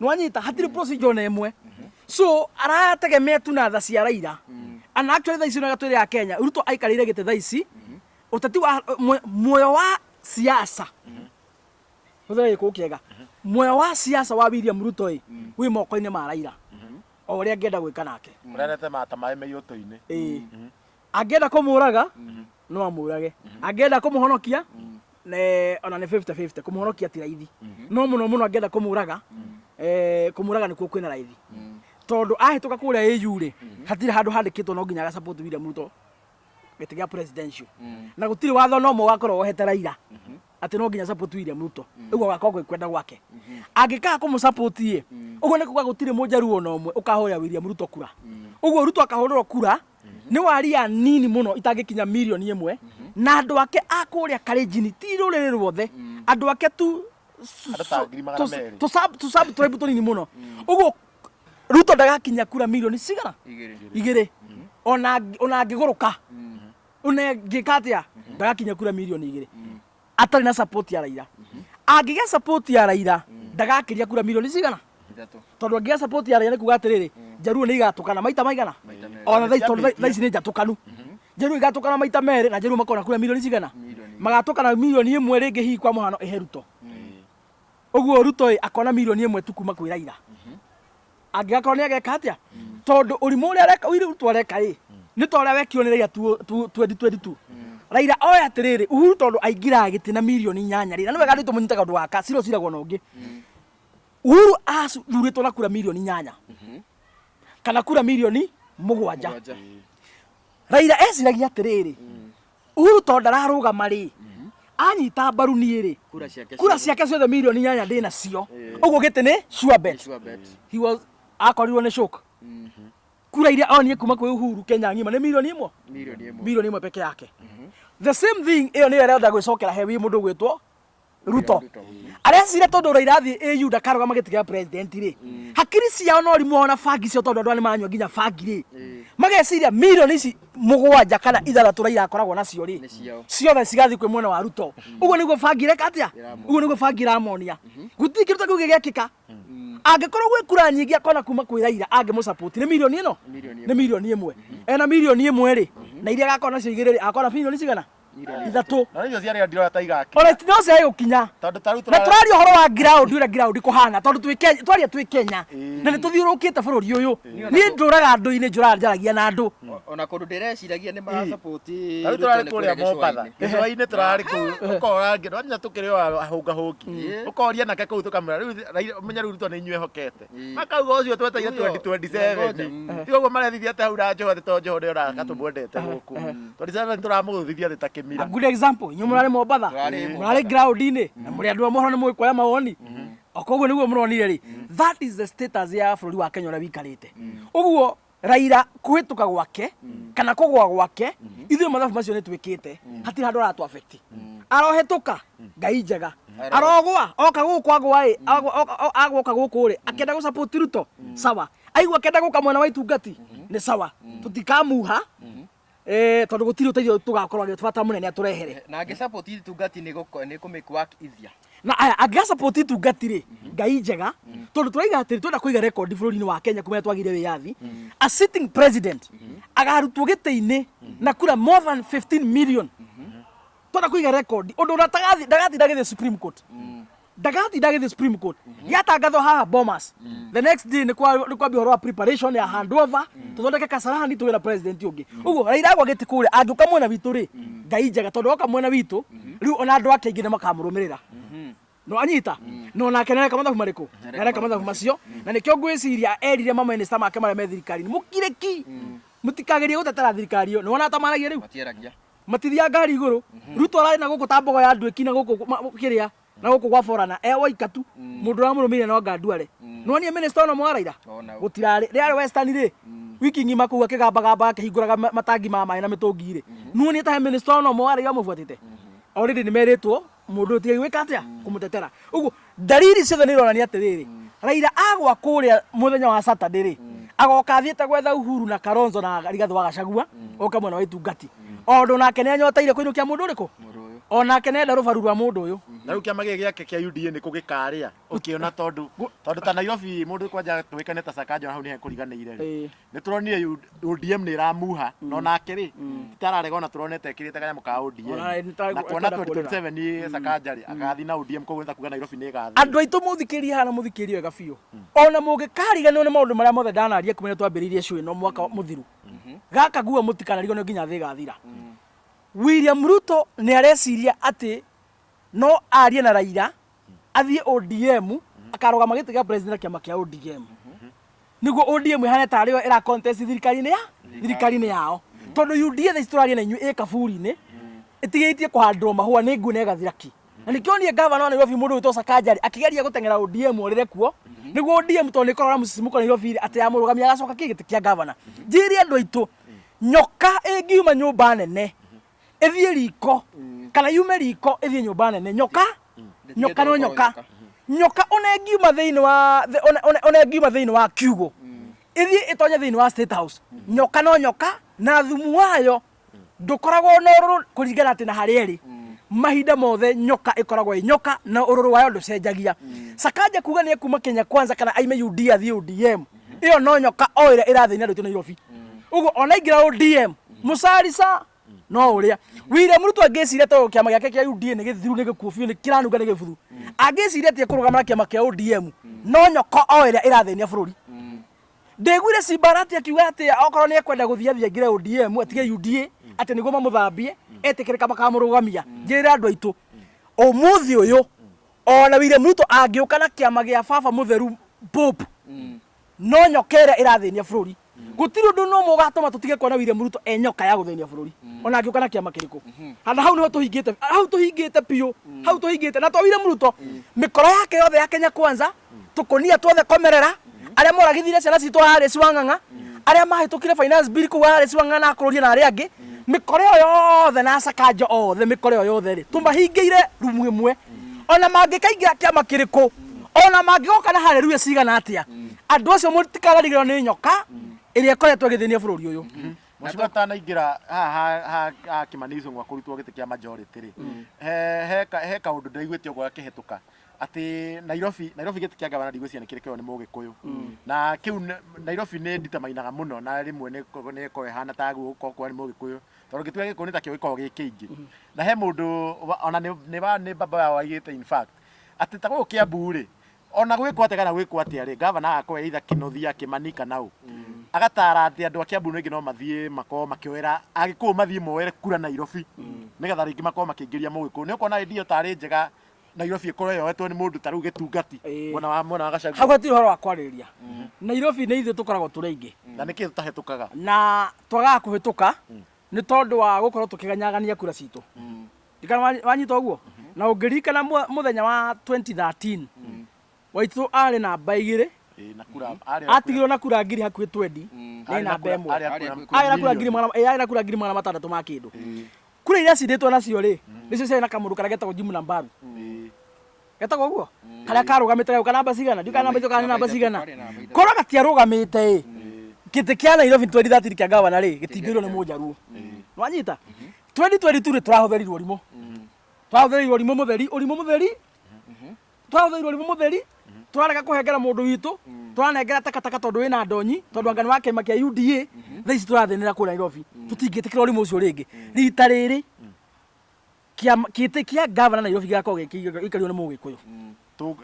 nĩwanyita? Hatirĩ procedure ona ĩmwe. So arategemea tu na tha cia Raila. And actually thaa ici nĩ twĩre ya Kenya, Ruto aikarĩire gĩtĩ thaa ici, ũteti wa muoyo wa siasa, hũthĩra gĩkũyũ kĩega, muoyo wa siasa wa William Ruto ĩ wĩ moko-inĩ ma Raila, o ũrĩa angĩenda gwĩka nake. Ũrerete mata maĩ me iũtũ-inĩ. Ĩĩ, angĩenda kũmũraga no amũrage, angĩenda kũmũhonokia ona nĩ 50-50. Kũmũhonokia ti raithi, no mũno mũno angĩenda kũmũraga, kũmũraga nĩkuo kwĩna raithi, tondũ ahĩtũka kũrĩa AU rĩ, hatirĩ handũ handĩkĩtwo no nginya agasupport William Ruto gĩtĩ gĩa presidential, na gũtirĩ watho no ũmwe ũgakorwo wohete Raila atĩ no nginya support William Ruto. Ũguo agakorwo gwĩ kwenda gwake. Angĩkaga kũmũ support ĩ, ũguo nĩ kuga gũtirĩ mũnjaruo ona ũmwe ũkahũrĩra William Ruto kura. Ũguo Ruto akahũrĩrwo kura nĩ waria nini mũno itangĩkinya mirioni 1, na andũ ake a kũrĩa Kalenjin, ti rũrĩrĩ ruothe, andũ ake tu. Andũ ta 200,000. Tũ sub tribe tũnini mũno. Ũguo Ruto ndagakinya kura mirioni cigana? 2. 2. Ona angĩgũrũka, ona ngĩka atĩa, ndagakinya kura mirioni 2 atarĩ na support ya Raila. Angĩgĩa support ya Raila, ndagakĩria kura mirioni cigana? 3. Tondũ angĩgĩa support ya Raila nĩ kuga atĩrĩrĩ, Njaruo nĩ igatũkana maita maigana? Maita merĩ. Ona thaa ici, tondũ thaa ici nĩ njatũkanu, Njaruo igatũkana maita merĩ, na Njaruo makona kura mirioni cigana? Mirioni. Magatũkana mirioni 1 rĩngĩ hihi kwa mũhano ĩhe Ruto. Ũguo Ruto ĩ akona mirioni 1 tu kuma kwĩ Raila. Angĩgakorwo nĩ ageka atĩa, tondũ ũrimũ ũrĩa areka, ũrĩa Ruto areka ĩ nĩ ta ũrĩa wekirwo nĩ Raila 2022. Raila oya atĩrĩrĩ, Uhuru tondũ aingĩraga gĩtĩ na mirioni 8 rĩ, na nĩ wega andũ tũmũnyite kaũndũ gaka, cira ũciragwo na ũngĩ. Uhuru athurĩtwo na kura mirioni 8 kana kura mirioni 7. 7. Raila eciragia atĩrĩrĩ, Uhuru tondũ ndararũgama rĩ, Anyita mbaru niĩ rĩ, Kura ciake kura ciothe. Ciake ciothe mirioni 8 ndĩ nacio. Ũguo gĩtĩ nĩ sure bet. Sure bet. He was akorirwo nĩ shock. Kura iria onire kuma kwĩ Uhuru Kenya ng'ima nĩ mirioni 1. Mirioni 1. Mirioni 1 peke yake. The same thing ĩyo nĩyo ĩrenda gwĩcokera he wĩ mũndũ gwĩtwo Ruto. Ruto. Arecira tondũ Raila athiĩ AU ndakarũgama gĩtĩ kĩa president rĩ, hakiri ciao no rimwe ona bangi ciao, tondũ andũ aya nĩ maranyua nginya bangi rĩ, mageciria mirioni ici 7 kana 6 Raila akoragwo nacio rĩ, Nĩ ciao. Ciothe cigathiĩ kwĩ mwena wa Ruto. Ũguo nĩguo bangi ĩreka atĩa? Ĩramonia. Ũguo nĩguo bangi ĩramonia. Gũtirĩ kĩndũ ta kĩu gĩgekĩka. Angĩkorwo gwĩ kura nyingĩ akona kuma kwĩ Raila angĩmũsupport nĩ mirioni ĩno. Mirioni. Nĩ mirioni 1. Ena mirioni 1 rĩ, na iria agakorwo nacio igĩrĩ rĩ, agakorwo na mirioni cigana? Mirioni 3. Na icio ciarĩa ndirona ta igakinya. Ona no ciage gũkinya. Tondũ ta rĩu Na tũraria ũhoro wa ground, ũrĩa ground kũhana, tondũ twĩ Kenya, twaria twĩ Kenya na nĩ tũthiũrũrũkĩte bũrũri ũyũ. Niĩ ndũraga andũ-inĩ, njũraga njaragia na andũ. Ona kũndũ ndĩreciragia nĩ marasupport. Ta rĩu tũrarĩ kũrĩa Mombatha, gĩcũa-inĩ tũrarĩ kũu, ũkora ndwamenya tũkĩrĩ o ahũngahũngi, ũkoria nake kũu tũkamwĩra rĩu Raila- ũmenye rĩu Ruto nĩ inyuĩ ehokete, makauga ũcio tweteire 2027. Tiga ũguo marethithia atĩ hau na Joho, atĩ to Joho nĩ oraka tũmwendete gũkũ 27 tũramũgũthithia thĩ ta kĩmira. A good example, inyuĩ mũrarĩ Mombatha. Tũrarĩ. Mũrarĩ ground-inĩ na mũrĩ andũ a mohoro, nĩ mũĩ kuoya mawoni. O koguo nĩguo mũronire rĩ, that is the status ya bũrũri wa Kenya ũrĩa wĩikarĩte. Ũguo Raila kũhĩtũka gwake kana kũgũa gwake, ithuĩ mathabu macio nĩ twĩkĩte, hatirĩ handũ aratũ affect. Arohetũka, Ngai njega. Arogwa oka gũkũ, agwa ĩ, agwoka gũkũ rĩ, akĩenda gũ support Ruto, sawa. Aigua akĩenda gũka mwena wa itungati, nĩ sawa. Tũtikamuha tondũ gũtirĩ ũteithio tũgakorwo agĩtũbata mũnene atũrehere. Na angĩsupport itungati nĩ nĩ kũ make work easier. Na aya angĩga support itungati rĩ, Ngai njega, tondũ tũraiga atĩrĩ, twenda kũiga rekondi bũrũri-inĩ wa Kenya kuma rĩrĩa twagĩire wĩyathi, a sitting president agarutwo gĩtĩ-inĩ na kura more than 15 million. Twenda kũiga rekondi ũndũ ũrĩa ndagatinda agĩthiĩ Supreme Court, ndagatinda agĩthiĩ Supreme Court. Gĩatangathwo haha Bomas, the next day nĩ kwambia ũhoro wa preparation ya handover, tũthondeke Kasarani, tũgĩe na president ũngĩ. Ũguo Raila agwa gĩtĩ kũrĩa, angĩũka mwena witũ rĩ, Ngai njega, tondũ oka mwena witũ rĩu ona andũ ake aingĩ nĩ makamũrũmĩrĩra. No anyita no nake nĩareka mathabu marĩkũ? Nĩareka mathabu macio, na nĩkĩo ngwĩciria erire mamĩnĩsta make marĩa me thirikari-inĩ, mũkire ki, mũtikagerie gũtetera thirikari ĩyo. Nĩwona atamaragia rĩu? Matiaragia. Matithiaga ngari igũrũ. Ruto ararĩ na gũkũ ta mbogo ya nduĩki na gũkũ kĩrĩa na gũkũ gwa borana e woika tu, mũndũ ũramũrũmĩrĩire no anga nduare. Nĩwonire minister ona mwa Raila? Ona. Gũtirarĩ rĩarĩ Western rĩ, wiki ng'ima kũu akĩgambagamba, akĩhingũraga matangi ma maĩ na mĩtũngi rĩ. Nĩwonire ta he minister ona ũmwe wa Raila ũmũbuatĩte? Already nĩmerĩtwo mũndũ ũyũ tiga gwĩka atĩa, kũmũtetera. Ũguo dalili ciothe nĩ ironania atĩrĩrĩ, Raila agwa kũrĩa mũthenya wa Saturday rĩ, agoka athiĩte gwetha Uhuru na Kalonzo na Rigathĩ wa Gachagua, oka mwena wa itungati, ondũ nake nĩ anyoteire kũinũkia mũndũ ũrĩkũ. Mũndũ ũyũ. Onake nĩ enda rũbaru rwa mũndũ ũyũ. Na rĩu kĩama gĩkĩ gĩake kĩa UDA nĩ kũ gĩkarĩa ũkĩona, tondũ ta Nairobi mũndũ kwanja tũĩkane ta Sakaja hau nĩ hekũriganĩire rĩ, nĩ tũronire ODM nĩ ĩramuha, no nake rĩ titararega, ona tũronete ĩkĩrĩte kanyamũ ka ODM. Ona nĩ na kuona ekwenda kũrĩra. 2027 nĩ Sakaja rĩ agathiĩ na ODM, koguo nĩ ta kuga Nairobi nĩ ĩgathiĩ. Andũ aitũ, mũthikĩrie haha na mũthikĩrie wega biũ. Ona mũngĩkariganĩrwo nĩ maũndũ marĩa mothe ndanaria kuma rĩrĩa twambĩrĩirie show ĩno mwaka mũthiru, gaka guo mũtikanarigwo nginya thĩ ĩgathira. William Ruto nĩ areciria atĩ no arie na Raila athiĩ ODM, akarũgama gĩtĩ gĩa president na kĩama kĩa ODM, nĩguo ODM ĩhane tarĩ yo ĩra contest thirikari-inĩ yao, tondũ UDA thaa ici tũraria na inyuĩ ĩ kaburi-inĩ, ĩtigĩtie kũhandwo mahũa nĩ nguo na ĩgathira ki. Na nĩkĩo niĩ gavana wa Nairobi, mũndũ wĩtwo Sakaja rĩ, akĩgeria gũteng'era ODM orĩre kuo, nĩguo ODM tondũ nĩ ĩkoragwo na mũcicimuko Nairobi rĩ, atĩ yamũrũgamia agacoka kĩ gĩtĩ kĩa gavana. Njĩre andũ aitũ, nyoka ĩngiuma nyũmba nene ĩthiĩ riko, kana yume riko ĩthiĩ nyũmba nene, nyoka nyoka no nyoka. Nyoka ona ĩngiuma thĩinĩ wa ona ĩngiuma thĩinĩ wa kiugũ ĩthiĩ ĩtonye thĩinĩ wa State House, nyoka no nyoka, na thumu wayo ndũkoragwo na ũrũrũ kũringana atĩ na harĩa ĩrĩ. Mahinda mothe nyoka ĩkoragwo ĩ nyoka na ũrũrũ wayo ndũcenjagia. Sakaja kuga nĩ ekuma Kenya Kwanza kana aime UDA athiĩ ODM, ĩyo no nyoka o ĩrĩa ĩrathĩnia andũ aitũ Nairobi. Ũguo ona aingĩra ODM, mũcarica no ũrĩa William Ruto angĩciria, tondũ kĩama gĩake kĩa UDA nĩ gĩthiru, nĩ gĩkuũ biũ, nĩ kĩranunga, nĩ gĩbuthu, angĩciria atĩ ekũrũgama na kĩama kĩa ODM, no nyoka o ĩrĩa ĩrathĩnia bũrũri. Ndĩguire Simbarati akiuga atĩ okorwo nĩ ekwenda gũthiĩ athiĩ aingĩre ODM atige UDA, atĩ nĩguo mamũthambie, etĩkĩrĩka makamũrũgamia. Njĩre andũ aitũ, ũmũthĩ ũyũ ona William Ruto angĩũka na kĩama gĩa baba mũtheru Pope, no nyoka ĩrĩa ĩrathĩnia bũrũri. Gũtirĩ ũndũ no ũmwe ũgatũma tũtige kuona William Ruto e nyoka ya gũthĩnia bũrũri, ona angĩũka na kĩama kĩrĩkũ. Handũ hau nĩho tũhingĩte, hau tũhingĩte biũ, hau tũhingĩte. Na to William Ruto, mĩkora yake yothe ya Kenya Kwanza, tũkũnia tuothe komerera, arĩa moragithire ciana citũ harĩa Ciwang'ang'a, arĩa mahĩtũkire finance bill kũu harĩa Ciwang'ang'a na akũrũria na arĩa angĩ, mĩkora ĩyo yothe na Sakaja othe, mĩkora ĩyo yothe rĩ, tũmahingĩire rumu ĩmwe. Ona mangĩkaingĩra kĩama kĩrĩkũ, ona mangĩgoka na haleluya cigana atĩa, andũ acio mũtikanarigĩrwo nĩ nyoka ĩrĩa ĩkoretwo ĩgĩthĩnia bũrũri ũyũ. Mũciĩ ũtanaingĩra haha ha ha Kimani Ichung'wa kũrutwo gĩtĩ kĩa majority rĩ, he kaũndũ ndaiguĩte ũguo gakĩhĩtũka atĩ Nairobi, Nairobi gĩtĩ kĩa gavana ndigwĩciria nĩ kĩrĩ kĩoywo nĩ Mũgĩkũyũ, na kĩu Nairobi nĩ nditamainaga mũno na rĩmwe nĩ ĩkoragwo ĩhana ta gũkorwo kuoya nĩ Mũgĩkũyũ tondũ gĩtĩ gĩa Gĩkũyũ nĩ takĩo gĩkoragwo gĩ kĩingĩ, na he mũndũ ona nĩ baba wao aigĩte in fact atĩ ta gũkũ Kiambu rĩ, ona gwĩkwo atĩa kana gwĩkwo atĩa rĩ, gavana agakorwo either Kĩnuthia, Kĩmani kana ũ, agatara atĩ andũ a Kiambu rĩngĩ no mathiĩ makorwo makĩoera Agĩkũyũ mathiĩ moere kura Nairobi nĩgetha rĩngĩ makorwo makĩingĩria Mũgĩkũyũ. Nĩ ũkuona hĩndĩ ĩyo tarĩ njega Nairobi ĩkorwo yoetwo nĩ mũndũ ta rĩu Gĩtungati mwena wa Gachagua. Hau hatirĩ ũhoro wa kwarĩrĩria. Nairobi nĩ ithuĩ tũkoragwo tũrĩ aingĩ. Na nĩkĩ tũtahĩtũkaga? Na twagaga kũhĩtũka nĩ tondũ wa gũkorwo tũkĩganyagania kura citũ. Ndikana wanyita ũguo? Na ũngĩririkana mũthenya wa 2013, Waitũ arĩ namba igĩrĩ, Ĩĩ, na kura arĩ atigirwo na kura ngiri hakuhĩ 20, nĩ arĩ na namba kura ĩmwe. arĩ Arĩ kura kura Arĩ na kura million. arĩ na kura 600,000 ma kĩndũ. Kura iria acindĩtwo nacio rĩ, nĩcio ciarĩ na kamũndũ karĩa getagwo Jim Nambaru. Getagwo ũguo? Karĩa karũgamĩte gagĩũka namba cigana? Ndiũĩ kana namba ithatũ kana nĩ namba cigana. Karĩ namba ithatũ. Korwo gatiarũgamĩte ĩ, gĩtĩ kĩa Nairobi 2013 kĩa gavana rĩ, gĩtingĩoirwo nĩ Mũnjaruo. Nĩwanyita? 2022 rĩ, tũrahũthĩrirwo ũrimũ. Tũrahũthĩrirwo ũrimũ mũtheri, ũrimũ mũtheri, tũrahũthĩrirwo ũrimũ mũtheri, tũrarega kũhengera mũndũ witũ, tũranengera takataka tondũ wĩna ndonyi, tondũ anga nĩ wa kĩama kĩa UDA, thaa ici tũrathĩnĩra kũrĩa Nairobi. Tũtingĩtĩkĩra ũrimũ ũcio rĩngĩ. Rita rĩrĩ, gĩtĩ kĩa gavana Nairobi gĩgakorwo gĩikario nĩ Mũgĩkũyũ.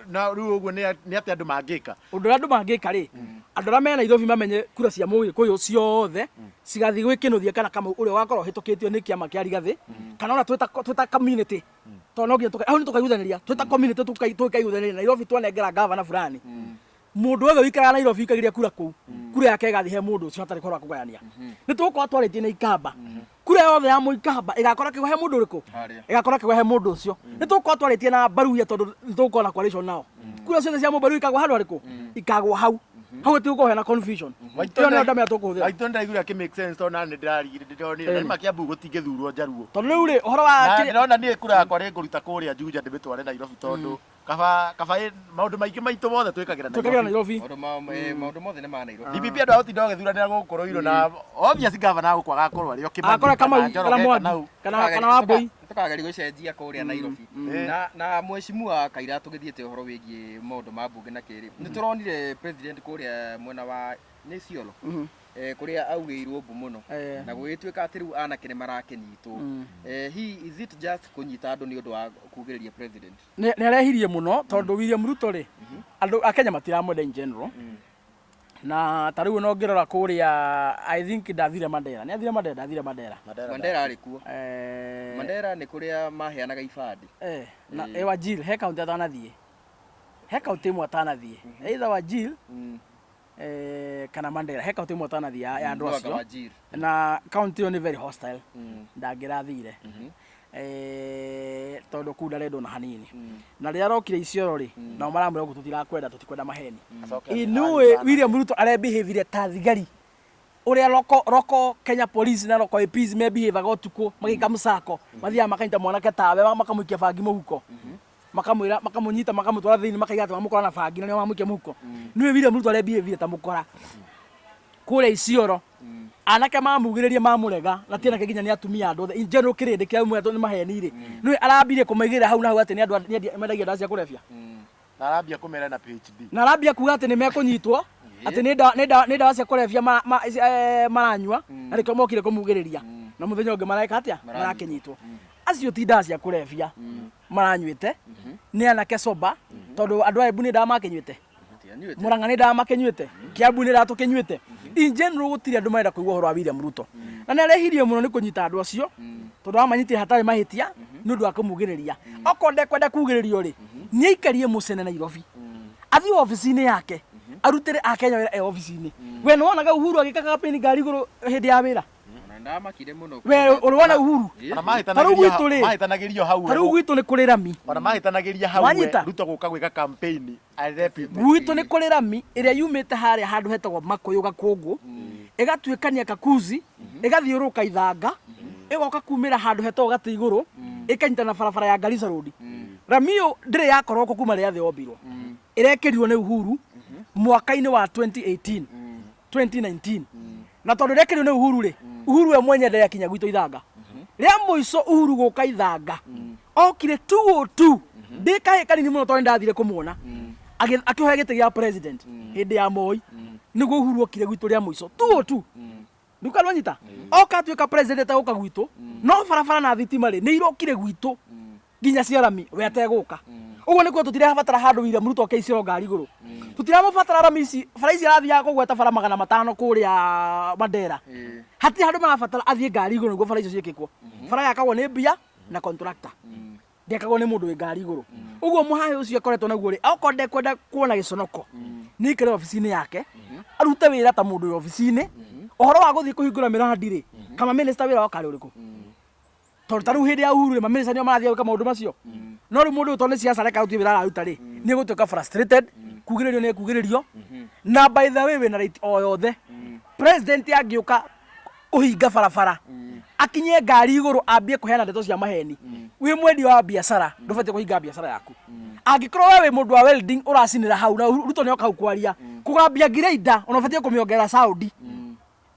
Na rĩu ũguo nĩ atĩa andũ mangĩka? Ũndũ ũrĩa andũ mangĩka rĩ, andũ arĩa me Nairobi mamenye kura cia Mũgĩkũyũ ciothe cigathiĩ gwĩ Kĩnuthia kana Kamau ũrĩa ũgakorwo ũhĩtũkĩtio nĩ kĩama kĩa Rigathĩ, kana ona twĩ ta community, tondũ no nginya hau nĩ tũkaiguithanĩria twĩ ta community, tũkaiguithanĩria Nairobi twanengera gavana fulani. Mũndũ wothe ũikaraga Nairobi ũikagiria kura kũu, kura yake ĩgathiĩ he mũndũ ũcio hatarĩ ũhoro wa kũgayania. Nĩ tũgũkorwo twarĩtie na Ikamba, kura yothe ya Mũikamba ĩgakorwo ĩkĩgwa he mũndũ ũrĩkũ? Harĩa. Ĩgakorwo ĩkĩgwa he mũndũ ũcio. Nĩ tũgũkorwo twarĩtie na Baruya tondũ nĩ tũgũkorwo na coalition nao, kura ciothe cia Mũbaruya ikagwa handũ harĩkũ? Ikagwa hau. Hau hatigũkorwo hena confusion. Ĩyo nĩyo ndamenya tũkũhũthĩra. Waitũ ndĩraiguire akĩ make sense tondũ nani ndĩrarigire ndĩronire na nĩma Kiambu gũtingĩthurwo Njaruo. Tondũ rĩu rĩ, ũhoro wa Na ndĩrona niĩ kura yakwa rĩ ngũruta kũrĩa Juja ndĩmĩtware Nairobi tondũ kaba maũndũ maingĩ maitũ mothe twĩkagĩra twĩkagĩra Nairobi. Nairobi. Maũndũ mothe nĩ ma Nairobi. DPP andũ a gũtinda ũgĩthuranĩra gũkũ Ruiru na obvious gavana gũkũ agakorwo arĩ o Kĩmani Akore kana Kamau kana Njoroge Mwangi kana ũ. kana Wambui. Tũkageria gũcenjia kũrĩa Nairobi. Na mheshimiwa Kaira, tũgĩthiĩte ũhoro wĩgiĩ maũndũ ma mbunge na kĩrĩ, nĩ tũronire president kũrĩa mwena wa nĩ Isiolo, kũrĩa augĩirwo mbu mũno na gũgĩtuĩka atĩ rĩu anake nĩ marakĩnyitwo. He is it just kũnyita andũ nĩ ũndũ wa kugĩrĩria president? Nĩ arehirie mũno tondũ William Ruto rĩ, andũ a Kenya matiramwenda in general. Na ta rĩu ona ũngĩrora kũrĩa, I think ndathire Mandera, nĩ athire Mandera, ndathire Mandera. Mandera arĩ kuo. Mandera nĩ kũrĩa maheanaga ibandĩ. Na Wajir, he kaunti atanathiĩ, he kaunti ĩmwe atanathiĩ, either Wajir kana Mandera, he kaunti ĩmwe atanathiĩ ya andũ Mwanga acio. Wajir. Na kaunti ĩyo nĩ very hostile, ndangĩrathire tondũ kũu ndarendwo na hanini. Na rĩrĩa arokire Isiolo rĩ, nao maramwĩra ũguo, tũtirakwenda, tũtikwenda maheni. Acoke Inũĩ William Ruto arebehavire ta thigari ũrĩa roko Kenya Police na roko APs mebehavaga ũtukũ magĩka mũcako, mathiaga makanyita mwanake tawe, makamũikia bangi mũhuko, makamwĩra, makamũnyita, makamũtwara thĩinĩ, makaiga atĩ mamũkora na bangi na nĩo mamũikia mũhuko. Nĩwe William Ruto arebehavire ta mũkora kũrĩa Isiolo. Anake mamugĩrĩria, mamũrega, na ti anake nginya nĩ atumia, andũ othe in general, kĩrĩndĩ kĩa mwĩra nĩ maheni rĩ, nĩwe arambirie kũmaigĩrĩra hau na hau atĩ nĩ andũ mendagia ndawa cia kũrebia. Na arambia kũmera na PhD. Na arambia kuga atĩ nĩ mekũnyitwo, atĩ nĩ ndawa cia kũrebia maranyua na nĩkĩo mokire kũmugĩrĩria, na mũthenya ũngĩ mareka atĩa? Marakĩnyitwo. Acio ti ndawa cia kũrebia maranyuĩte, nĩ anake sober, tondũ andũ a Embu nĩ ndawa makĩnyuĩte? Matianyuĩte. Murang'a nĩ ndawa makĩnyuĩte? Kiambu nĩ ndawa tũkĩnyuĩte? In general gũtirĩ andũ marenda kũigua ũhoro wa William Ruto, na nĩ arehirie mũno nĩ kũnyita andũ acio, tondũ amanyitire hatarĩ mahĩtia nĩ ũndũ wa kũmugĩrĩria. Okorwo ndekwenda kugĩrĩrio rĩ, nĩ aikarie mũcene Nairobi, athiĩ obici-inĩ yake. Arutĩre Akenya wĩra e obici-inĩ. We nĩ wonaga Uhuru agĩka campaign ngari igũrũ hĩndĩ ya wĩra? Ona ndamakire mũno. We ũrĩ wona Uhuru? Ona Ta rĩu gwitũ rĩ, mahĩtanagĩrio hau ta rĩu gwitũ nĩ kũrĩ rami. Ona mahĩtanagĩria hau we Wanyita? Ruto gũka gwĩka campaign arĩ deputy. Gwitũ nĩ kũrĩ rami ĩrĩa yumĩte harĩa handũ hetagwo Makũyũ Gakũngũ, ĩgatuĩkania Kakuzi, ĩgathiũrũrũka Ithanga, ĩgoka kumĩra handũ hetagwo Gatĩ Igũrũ, ĩkanyitana na barabara ya Garissa Road. Rami ĩyo ndĩrĩ yakorwo kuo kuma rĩrĩa thĩ yombirwo. Ĩrekĩrirwo nĩ Uhuru mwaka-inĩ wa 2018 2019 na tondũ ĩrekĩrirwo nĩ Uhuru rĩ, Uhuru we mwenye ndarĩ akinya gwitũ Ithanga. Rĩa mũico Uhuru gũka Ithanga okire 202 ndĩ kahĩ kanini mũno tondũ nĩndathire kũmuona akĩhoya gĩtĩ gĩa president hĩndĩ ya Moi, nĩguo Uhuru okire gwitũ rĩa mũico 202. Nduka rwanyita oka atuĩka president agũka gwitũ, no barabara na thitima rĩ nĩ irokire gwitũ nginya cia rami we ategũka. Ũguo nĩkuo tũtirabatara handũ William Ruto akeicĩrwo ngari igũrũ, tũtiramũbatara rami ici. Bara ici arathiaga kũgweta bara 500 kũrĩa Mandera, hatirĩ handũ marabatara athiĩ ngari igũrũ nĩguo bara icio ciĩkĩkwo. Bara yakagwo nĩ mbia na contractor, ndekagwo nĩ mũndũ wĩ ngari igũrũ. Ũguo mũhahĩ ũcio akoretwo naguo rĩ, okorwo ndekwenda kuona gĩconoko nĩ aikare obici-inĩ yake arute wĩra ta mũndũ wĩ obici-inĩ. Ũhoro wa gũthiĩ kũhingũra mĩrandi rĩ, kama minister wĩra wake arĩ ũrĩkũ? Tondũ ta rĩu hĩndĩ ya Uhuru rĩ, mamĩnĩsta nĩo marathiĩ gwĩka maũndũ macio. No rĩu mũndũ ũyũ tondũ nĩ siasa areka, gũtirĩ wĩra araruta rĩ, nĩ egũtuĩka frustrated, kugĩrĩrio nĩ ekugĩrĩrio. Na by the way, wĩna right o yothe, president angĩũka kũhinga barabara akinye ngari igũrũ ambie kũheana ndeto cia maheni, wĩ mwendia wa biacara ndũbatiĩ kũhinga biacara yaku. Angĩkorwo we wĩ mũndũ wa welding ũracinĩra hau na Ruto nĩoka hau kwaria kũgambia ngireinda, ona ũbatiĩ kũmĩongerera sound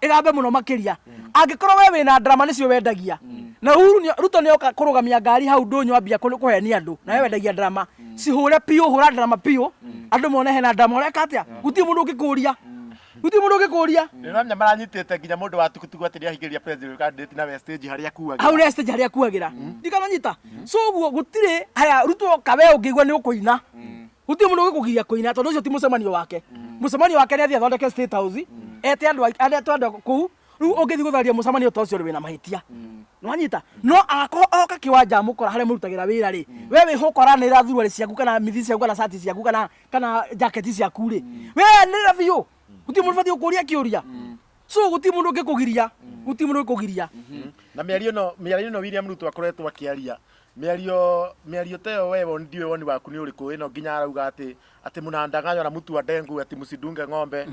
ĩgambe mũno makĩria. Angĩkorwo we wĩna ndarama nĩcio wendagia na Uhuru Ruto nĩoka kũrũgamia ngari hau ndũnyũ ambia kũhenia andũ, na we wendagia ndarama, cihũre piũ, hũra ndarama piũ andũ mone hena ndarama. Ũreka atĩa? Gũtirĩ mũndũ ũngĩkũria, gũtirĩ mũndũ ũngĩkũria. Nĩũramenya maranyitĩte nginya mũndũ wa tukutuku atĩ nĩahingĩria president candidate na we stage harĩa akuagĩra. Hau nĩ stage harĩa akuagĩra, ndikananyita. So ũguo gũtirĩ haya Ruto oka we ũngĩigua nĩ ũkũina, gũtirĩ mũndũ ũgĩkũgiria kũina, tondũ ũcio ti mũcemanio wake. Mũcemanio wake nĩ athiĩ athondeke State House, ete andũ ete andũ kũu. Rĩu ũngĩthiĩ gũtharia mũcemanio ta ũcio rĩ, wĩna mahĩtia, nĩwanyita? No agakorwo oka kĩwanja amũkora harĩa mũrutagĩra wĩra rĩ, we wĩho ũkoranĩra thuruarĩ ciaku kana mithi ciaku kana cati ciaku kana jaketi ciaku rĩ, we anĩrĩra biũ, gũtirĩ mũndũ ũbatiĩ gũkũria kĩũria. So gũtirĩ mũndũ ũngĩkũgiria, gũtirĩ mũndũ ũngĩkũgiria. Na mĩario ĩno William Ruto akoretwo akĩaria mĩario ta ĩyo, we woni, ndiũĩ woni waku nĩ ũrĩkũ? Ĩno nginya arauga atĩ mnadanganywa na mtu wa ndengu, ati msidunge ng'ombe.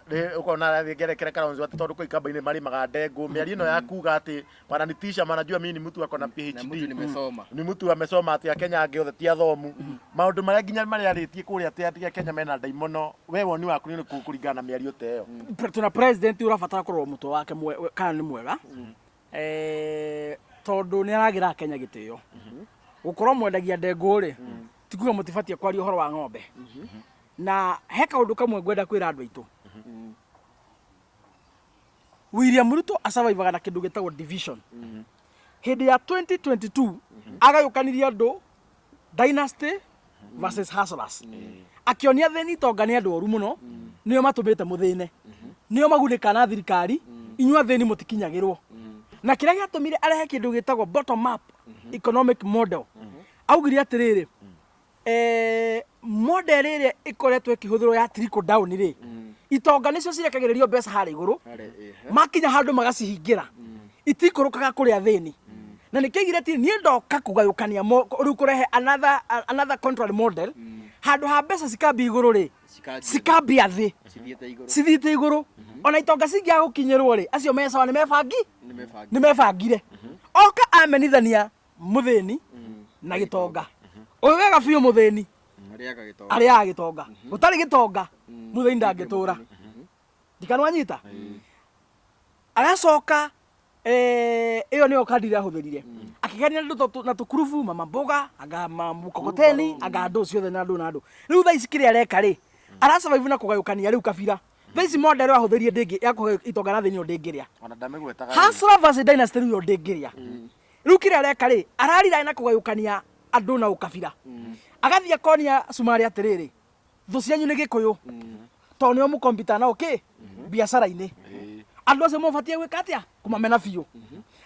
Rĩ ũkona arathiĩ ngerekere Kalonzo atĩ tondũ kũu ikamba-inĩ marĩmaga ndengũ. Mĩario ĩno ya kuga atĩ wananitisha, manajua mimi ni mtu ako na PhD Na mtu nimesoma. Ni mtu amesoma, atĩ Akenya angĩ othe ti athomu, maũndũ marĩa nginya marĩa arĩtie kũrĩa atĩ Akenya mena ndaimono, we woni waku nĩ ũrĩkũ kũringana na mĩario ta ĩyo? Tuna president ũrabatara kũrorwo mũtwe wake kana nĩ mwega, tondũ nĩ aragĩra Akenya gĩtĩo. Gũkorwo mwendagia ndengũ rĩ, ti kuga mũtibatiĩ kwaria ũhoro wa ng'ombe. Na he kaũndũ kamwe ngwenda kwĩra andũ aitũ: William Ruto asurvivaga na kĩndũ gĩtagwo division. Hĩndĩ ya 2022 agayũkanirie andũ dynasty versus hustlers, akĩonia thĩni itonga nĩ andũ oru mũno, nĩo matũmĩte mũthĩne, nĩo magunĩkaga na thirikari, inyuĩ athĩni mũtikinyagĩrwo. Na kĩrĩa gĩatũmire arehe kĩndũ gĩtagwo bottom up economic model, augire atĩrĩrĩ, model ĩrĩa ĩkoretwo ĩkĩhũthĩrwo ya trickle down rĩ, itonga nĩcio cirekagĩrĩrio mbeca harĩa igũrũ, makinya handũ magacihingĩra, itikũrũkaga kũrĩa thĩni. Na nĩkĩo aigire atĩ niĩ ndoka kũgayũkania rĩu kũrehe another contrary model, handũ ha mbeca cikambia igũrũ rĩ, cikambia thĩ, cithiĩte igũrũ. Cithiĩte igũrũ. Ona itonga cingĩaga gũkinyĩrwo rĩ, acio mecawa nĩ mebangi, nĩ mebangire. Oka amenithania mũthĩni na gĩtonga ũyũ wega biũ. Mũthĩni arĩaga gĩtonga. Arĩaga gĩtonga. Gũtarĩ gĩtonga, mũthĩni ndangĩtũra. Ndikanwanyita. Agacoka ĩyo nĩyo kandi ĩrĩa ahũthĩrire akĩgania andũ na tũkurubu, mama mboga, anga mkokoteni, anga andũ ciothe na andũ na andũ. Rĩu thaa ici kĩrĩa areka rĩ, arasurvive na kũgayũkania rĩu kabira. Thaa ici model ahũthĩrie ndĩngĩ ya kũgayũ itonga na thĩni ĩyo ndĩngĩrĩa. Ona ndamĩgwetaga. Hustler versus dynasty rĩu ĩyo ndĩngĩrĩa. Rĩu kĩrĩa areka rĩ, ararira na kũgayũkania andũ na ũkabira. Agathiĩ akonia Cumarĩ atĩrĩrĩ, thũ cianyu nĩ Gĩkũyũ, tondũ nĩo mũkompita nao kĩ biacara-inĩ. Andũ acio mũbatiĩ gwĩka atĩa? Kũmamena biũ.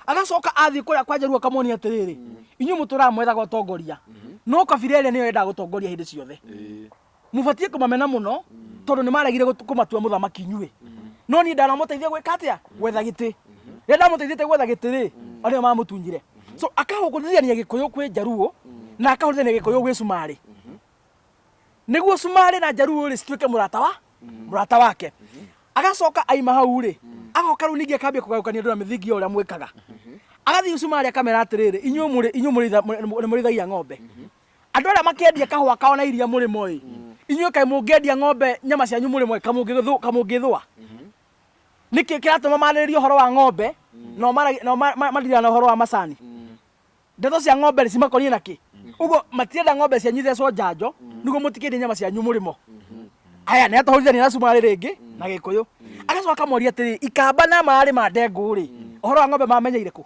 Agacoka athiĩ kũrĩa kwa Njaruo akamonia atĩrĩrĩ, inyuĩ mũtũraga mwethaga ũtongoria, no kabira ĩrĩa nĩyo yendaga gũtongoria hĩndĩ ciothe, mũbatiĩ kũmamena mũno. Tondũ nĩ maregire kũmatua mũthamaki inyuĩ. No niĩ ndanamũteithia gwĩka atĩa? Gwetha gĩtĩ. Rĩrĩa ndamũteithĩtie gwetha gĩtĩ rĩ, arĩa mamũtunyire. So akahũthithania Gĩkũyũ kwĩ Njaruo na akahũthithania Gĩkũyũ gwĩ Cumarĩ. Nĩguo Cumarĩ na Njaruo rĩ cituĩke mũrata wa mũrata wake. Agacoka aima hau rĩ, agoka rĩu ningĩ akambia kũgayũkania andũ na mĩthingi ya ũrĩa mwĩkaga. Agathiĩ Cumarĩ akamera atĩrĩrĩ, inyuĩ mũrĩ inyuĩ mũrĩithagia ng'ombe. Andũ arĩa makĩendia kahũa kao na iria mũrĩmo ĩ, inyuĩ kaĩ mũngĩendia ng'ombe nyama cianyu mũrĩmo ĩ, kamũngĩthũa? Nĩkĩ kĩratũma marĩrĩrie ũhoro wa ng'ombe no marirana na ũhoro wa macani? Ndeto cia ng'ombe rĩ cimakoniĩ na kĩ? Ũguo matirenda ng'ombe cianyu ithecwo njanjo nĩguo mũtikendie nyama cianyu mũrĩmo. Aya nĩ atũhũrithania na cumarĩ rĩngĩ na Gĩkũyũ. Agacoka akamoria atĩrĩ, ikamba na mararĩma ndengũ rĩ, ũhoro wa ng'ombe mamenyeire kũ?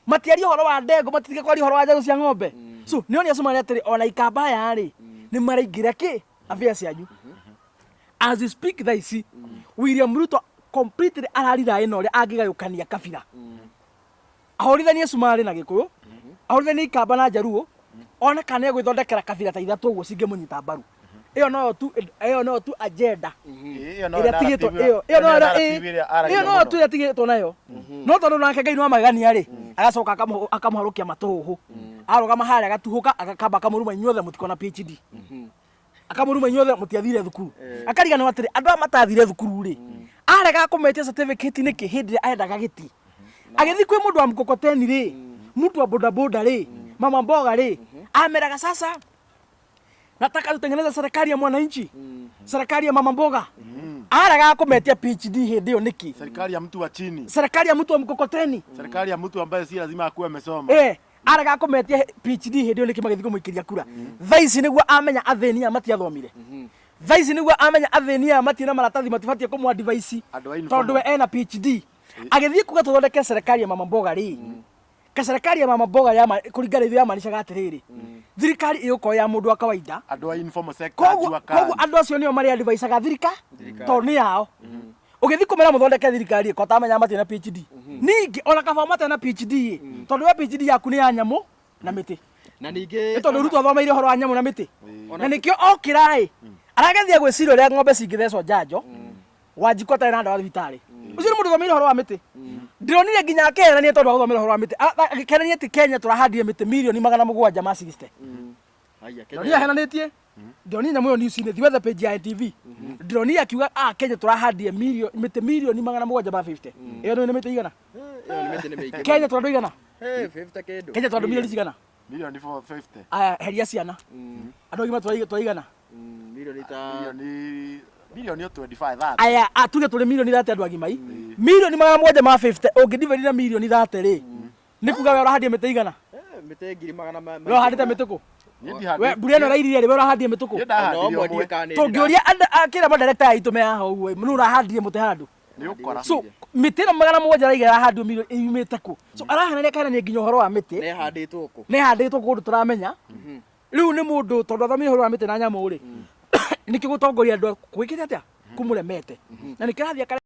Matiaria ũhoro wa ndengũ, matitige kwaria ũhoro wa njanjo cia ng'ombe. So nĩ onia cumarĩ atĩrĩ, ona ikamba aya rĩ, nĩ maraingĩra kĩ? Affair cianyu. As we speak thaa ici, William Ruto completely ararira ĩno ũrĩa angĩgayũkania kabira. Ahũrithanie cumarĩ na Gĩkũyũ, ahũrithanie ikamba na Njaruo, one kana nĩ egwĩthondekera kabira ta ithatũ ũguo cingĩmũnyita mbaru. Ĩyo noyo tu ĩyo noyo tu agenda Ĩyo noyo ĩrĩa tigĩtwo narrative ĩyo ĩyo noyo narrative ĩrĩa aragia ĩyo noyo mũno. tu ĩrĩa tigĩtwo nayo. No tondũ nake Ngai no amagegania rĩ, agacoka akamũharũkia matũhũhũ. Arũgama harĩa agatuhũka akamba akamũruma inyuothe mũtikona PhD. Akamũruma inyuothe mũtiathire thukuru. Akariganĩrwo atĩrĩ andũ aya matathire thukuru rĩ, aregaga kũmetia certificate nĩkĩ hĩndĩ ĩrĩa aendaga gĩtĩ? Agĩthiĩ kwĩ mũndũ wa mkokoteni rĩ, mtu wa bodaboda rĩ, mama mboga rĩ, ameraga sasa nataka tutengeneze serikali ya mwananchi, serikali ya mama mboga. Aregaga kũmetia PhD hĩndĩ ĩyo nĩkĩ? Serikali ya mtu wa chini. Serikali ya mtu wa mkokoteni. Serikali ya mtu ambaye si lazima akuwe amesoma. Aregaga kũmetia PhD hĩndĩ ĩyo nĩkĩ magĩthiĩ kũmũikĩria kura? Thaa ici nĩguo amenya athĩni aya matiathomire. Thaa ici nĩguo amenya athĩni aya matirĩ na maratathi matibatiĩ kũmũ advise Andũ a informal. tondũ we ena PhD. Agĩthiĩ kuga tũthondeke serikali ya mama mboga rĩ, ka serikali ya mama mboga ya kũringana ithuĩ yamaanishaga atĩrĩrĩ, thirikari ĩgũkorwo ya mũndũ wa kawaida. Andũ a informal sector, Koguo jua kali. Koguo andũ acio nĩo marĩ advisaga thirikari tondũ nĩ yao. Ũgĩthiĩ kũmera mũthondeke thirikari ĩ, ko tamenya matirĩ na PhD. Ningĩ ona kaba matarĩ na PhD ĩ, tondũ we PhD yaku nĩ ya nyamũ na mĩtĩ. Na ningĩ Nĩ tondũ Ruto athomeire ũhoro wa nyamũ na mĩtĩ. Na nĩkĩo okĩra ĩ, arageria gwĩciria ũrĩa ng'ombe cingĩthecwo njanjo, Wanjikũ atarĩ na ndawa thibitarĩ. Ũcio nĩ mũndũ ũthomeire ũhoro wa mĩtĩ. Ndĩronire nginya akĩherania tondũ wa gũthomera ũhoro wa mĩtĩ. Akĩherania atĩ Kenya tũrahandire mĩtĩ mirioni 760. Haya, Kenya. Ndĩronire aheranĩtie. Ndĩronire nyamũ ĩyo news-inĩ, thiĩ wethe page ya NTV. Ndĩronire akiuga ah Kenya tũrahandire mĩtĩ mirioni 750. Ĩyo nĩ mĩtĩ igana? Ĩyo nĩ mĩtĩ nĩ mĩingĩ. Kenya tũrĩ andũ igana? 50 kĩndũ. Kenya tũrĩ andũ mirioni cigana? Milioni 450. Aya, heria ciana. Andũ agima tũrĩ igana? Milioni ta Milioni 25 30. Aya, tuge tũrĩ mirioni 30 andũ agima i. Mirioni 750 ũngĩdivide na mirioni 30 rĩ, nĩ kuga we ũrahandire mĩtĩ igana? Mĩtĩ ngiri magana ma We ũhandĩte mĩtĩ kũ? Niĩ ndihandĩte. We mbura ĩno ĩrairire rĩ, we ũrahandire mĩtĩ kũ? Niĩ ndahandire ũmwe. Tũngĩũria andũ kĩrĩa madirector aitũ me haha ũguo, nũ ũrahandire mũtĩ handũ? Nĩ ũkora. So mĩtĩ ĩno 700 araiga ĩrahandwo mirioni ĩyumĩte kũ? So arahanania akahanania nginya ũhoro wa mĩtĩ. Nĩ ĩhandĩtwo kũ? Nĩ ĩhandĩtwo kũndũ tũramenya. Rĩu nĩ mũndũ tondũ athomire ũhoro wa mĩtĩ na nyamũ rĩ, nĩkĩo gũtongoria andũ gwĩkĩte atĩa? Kũmũremete. Na nĩkĩo arathiĩ.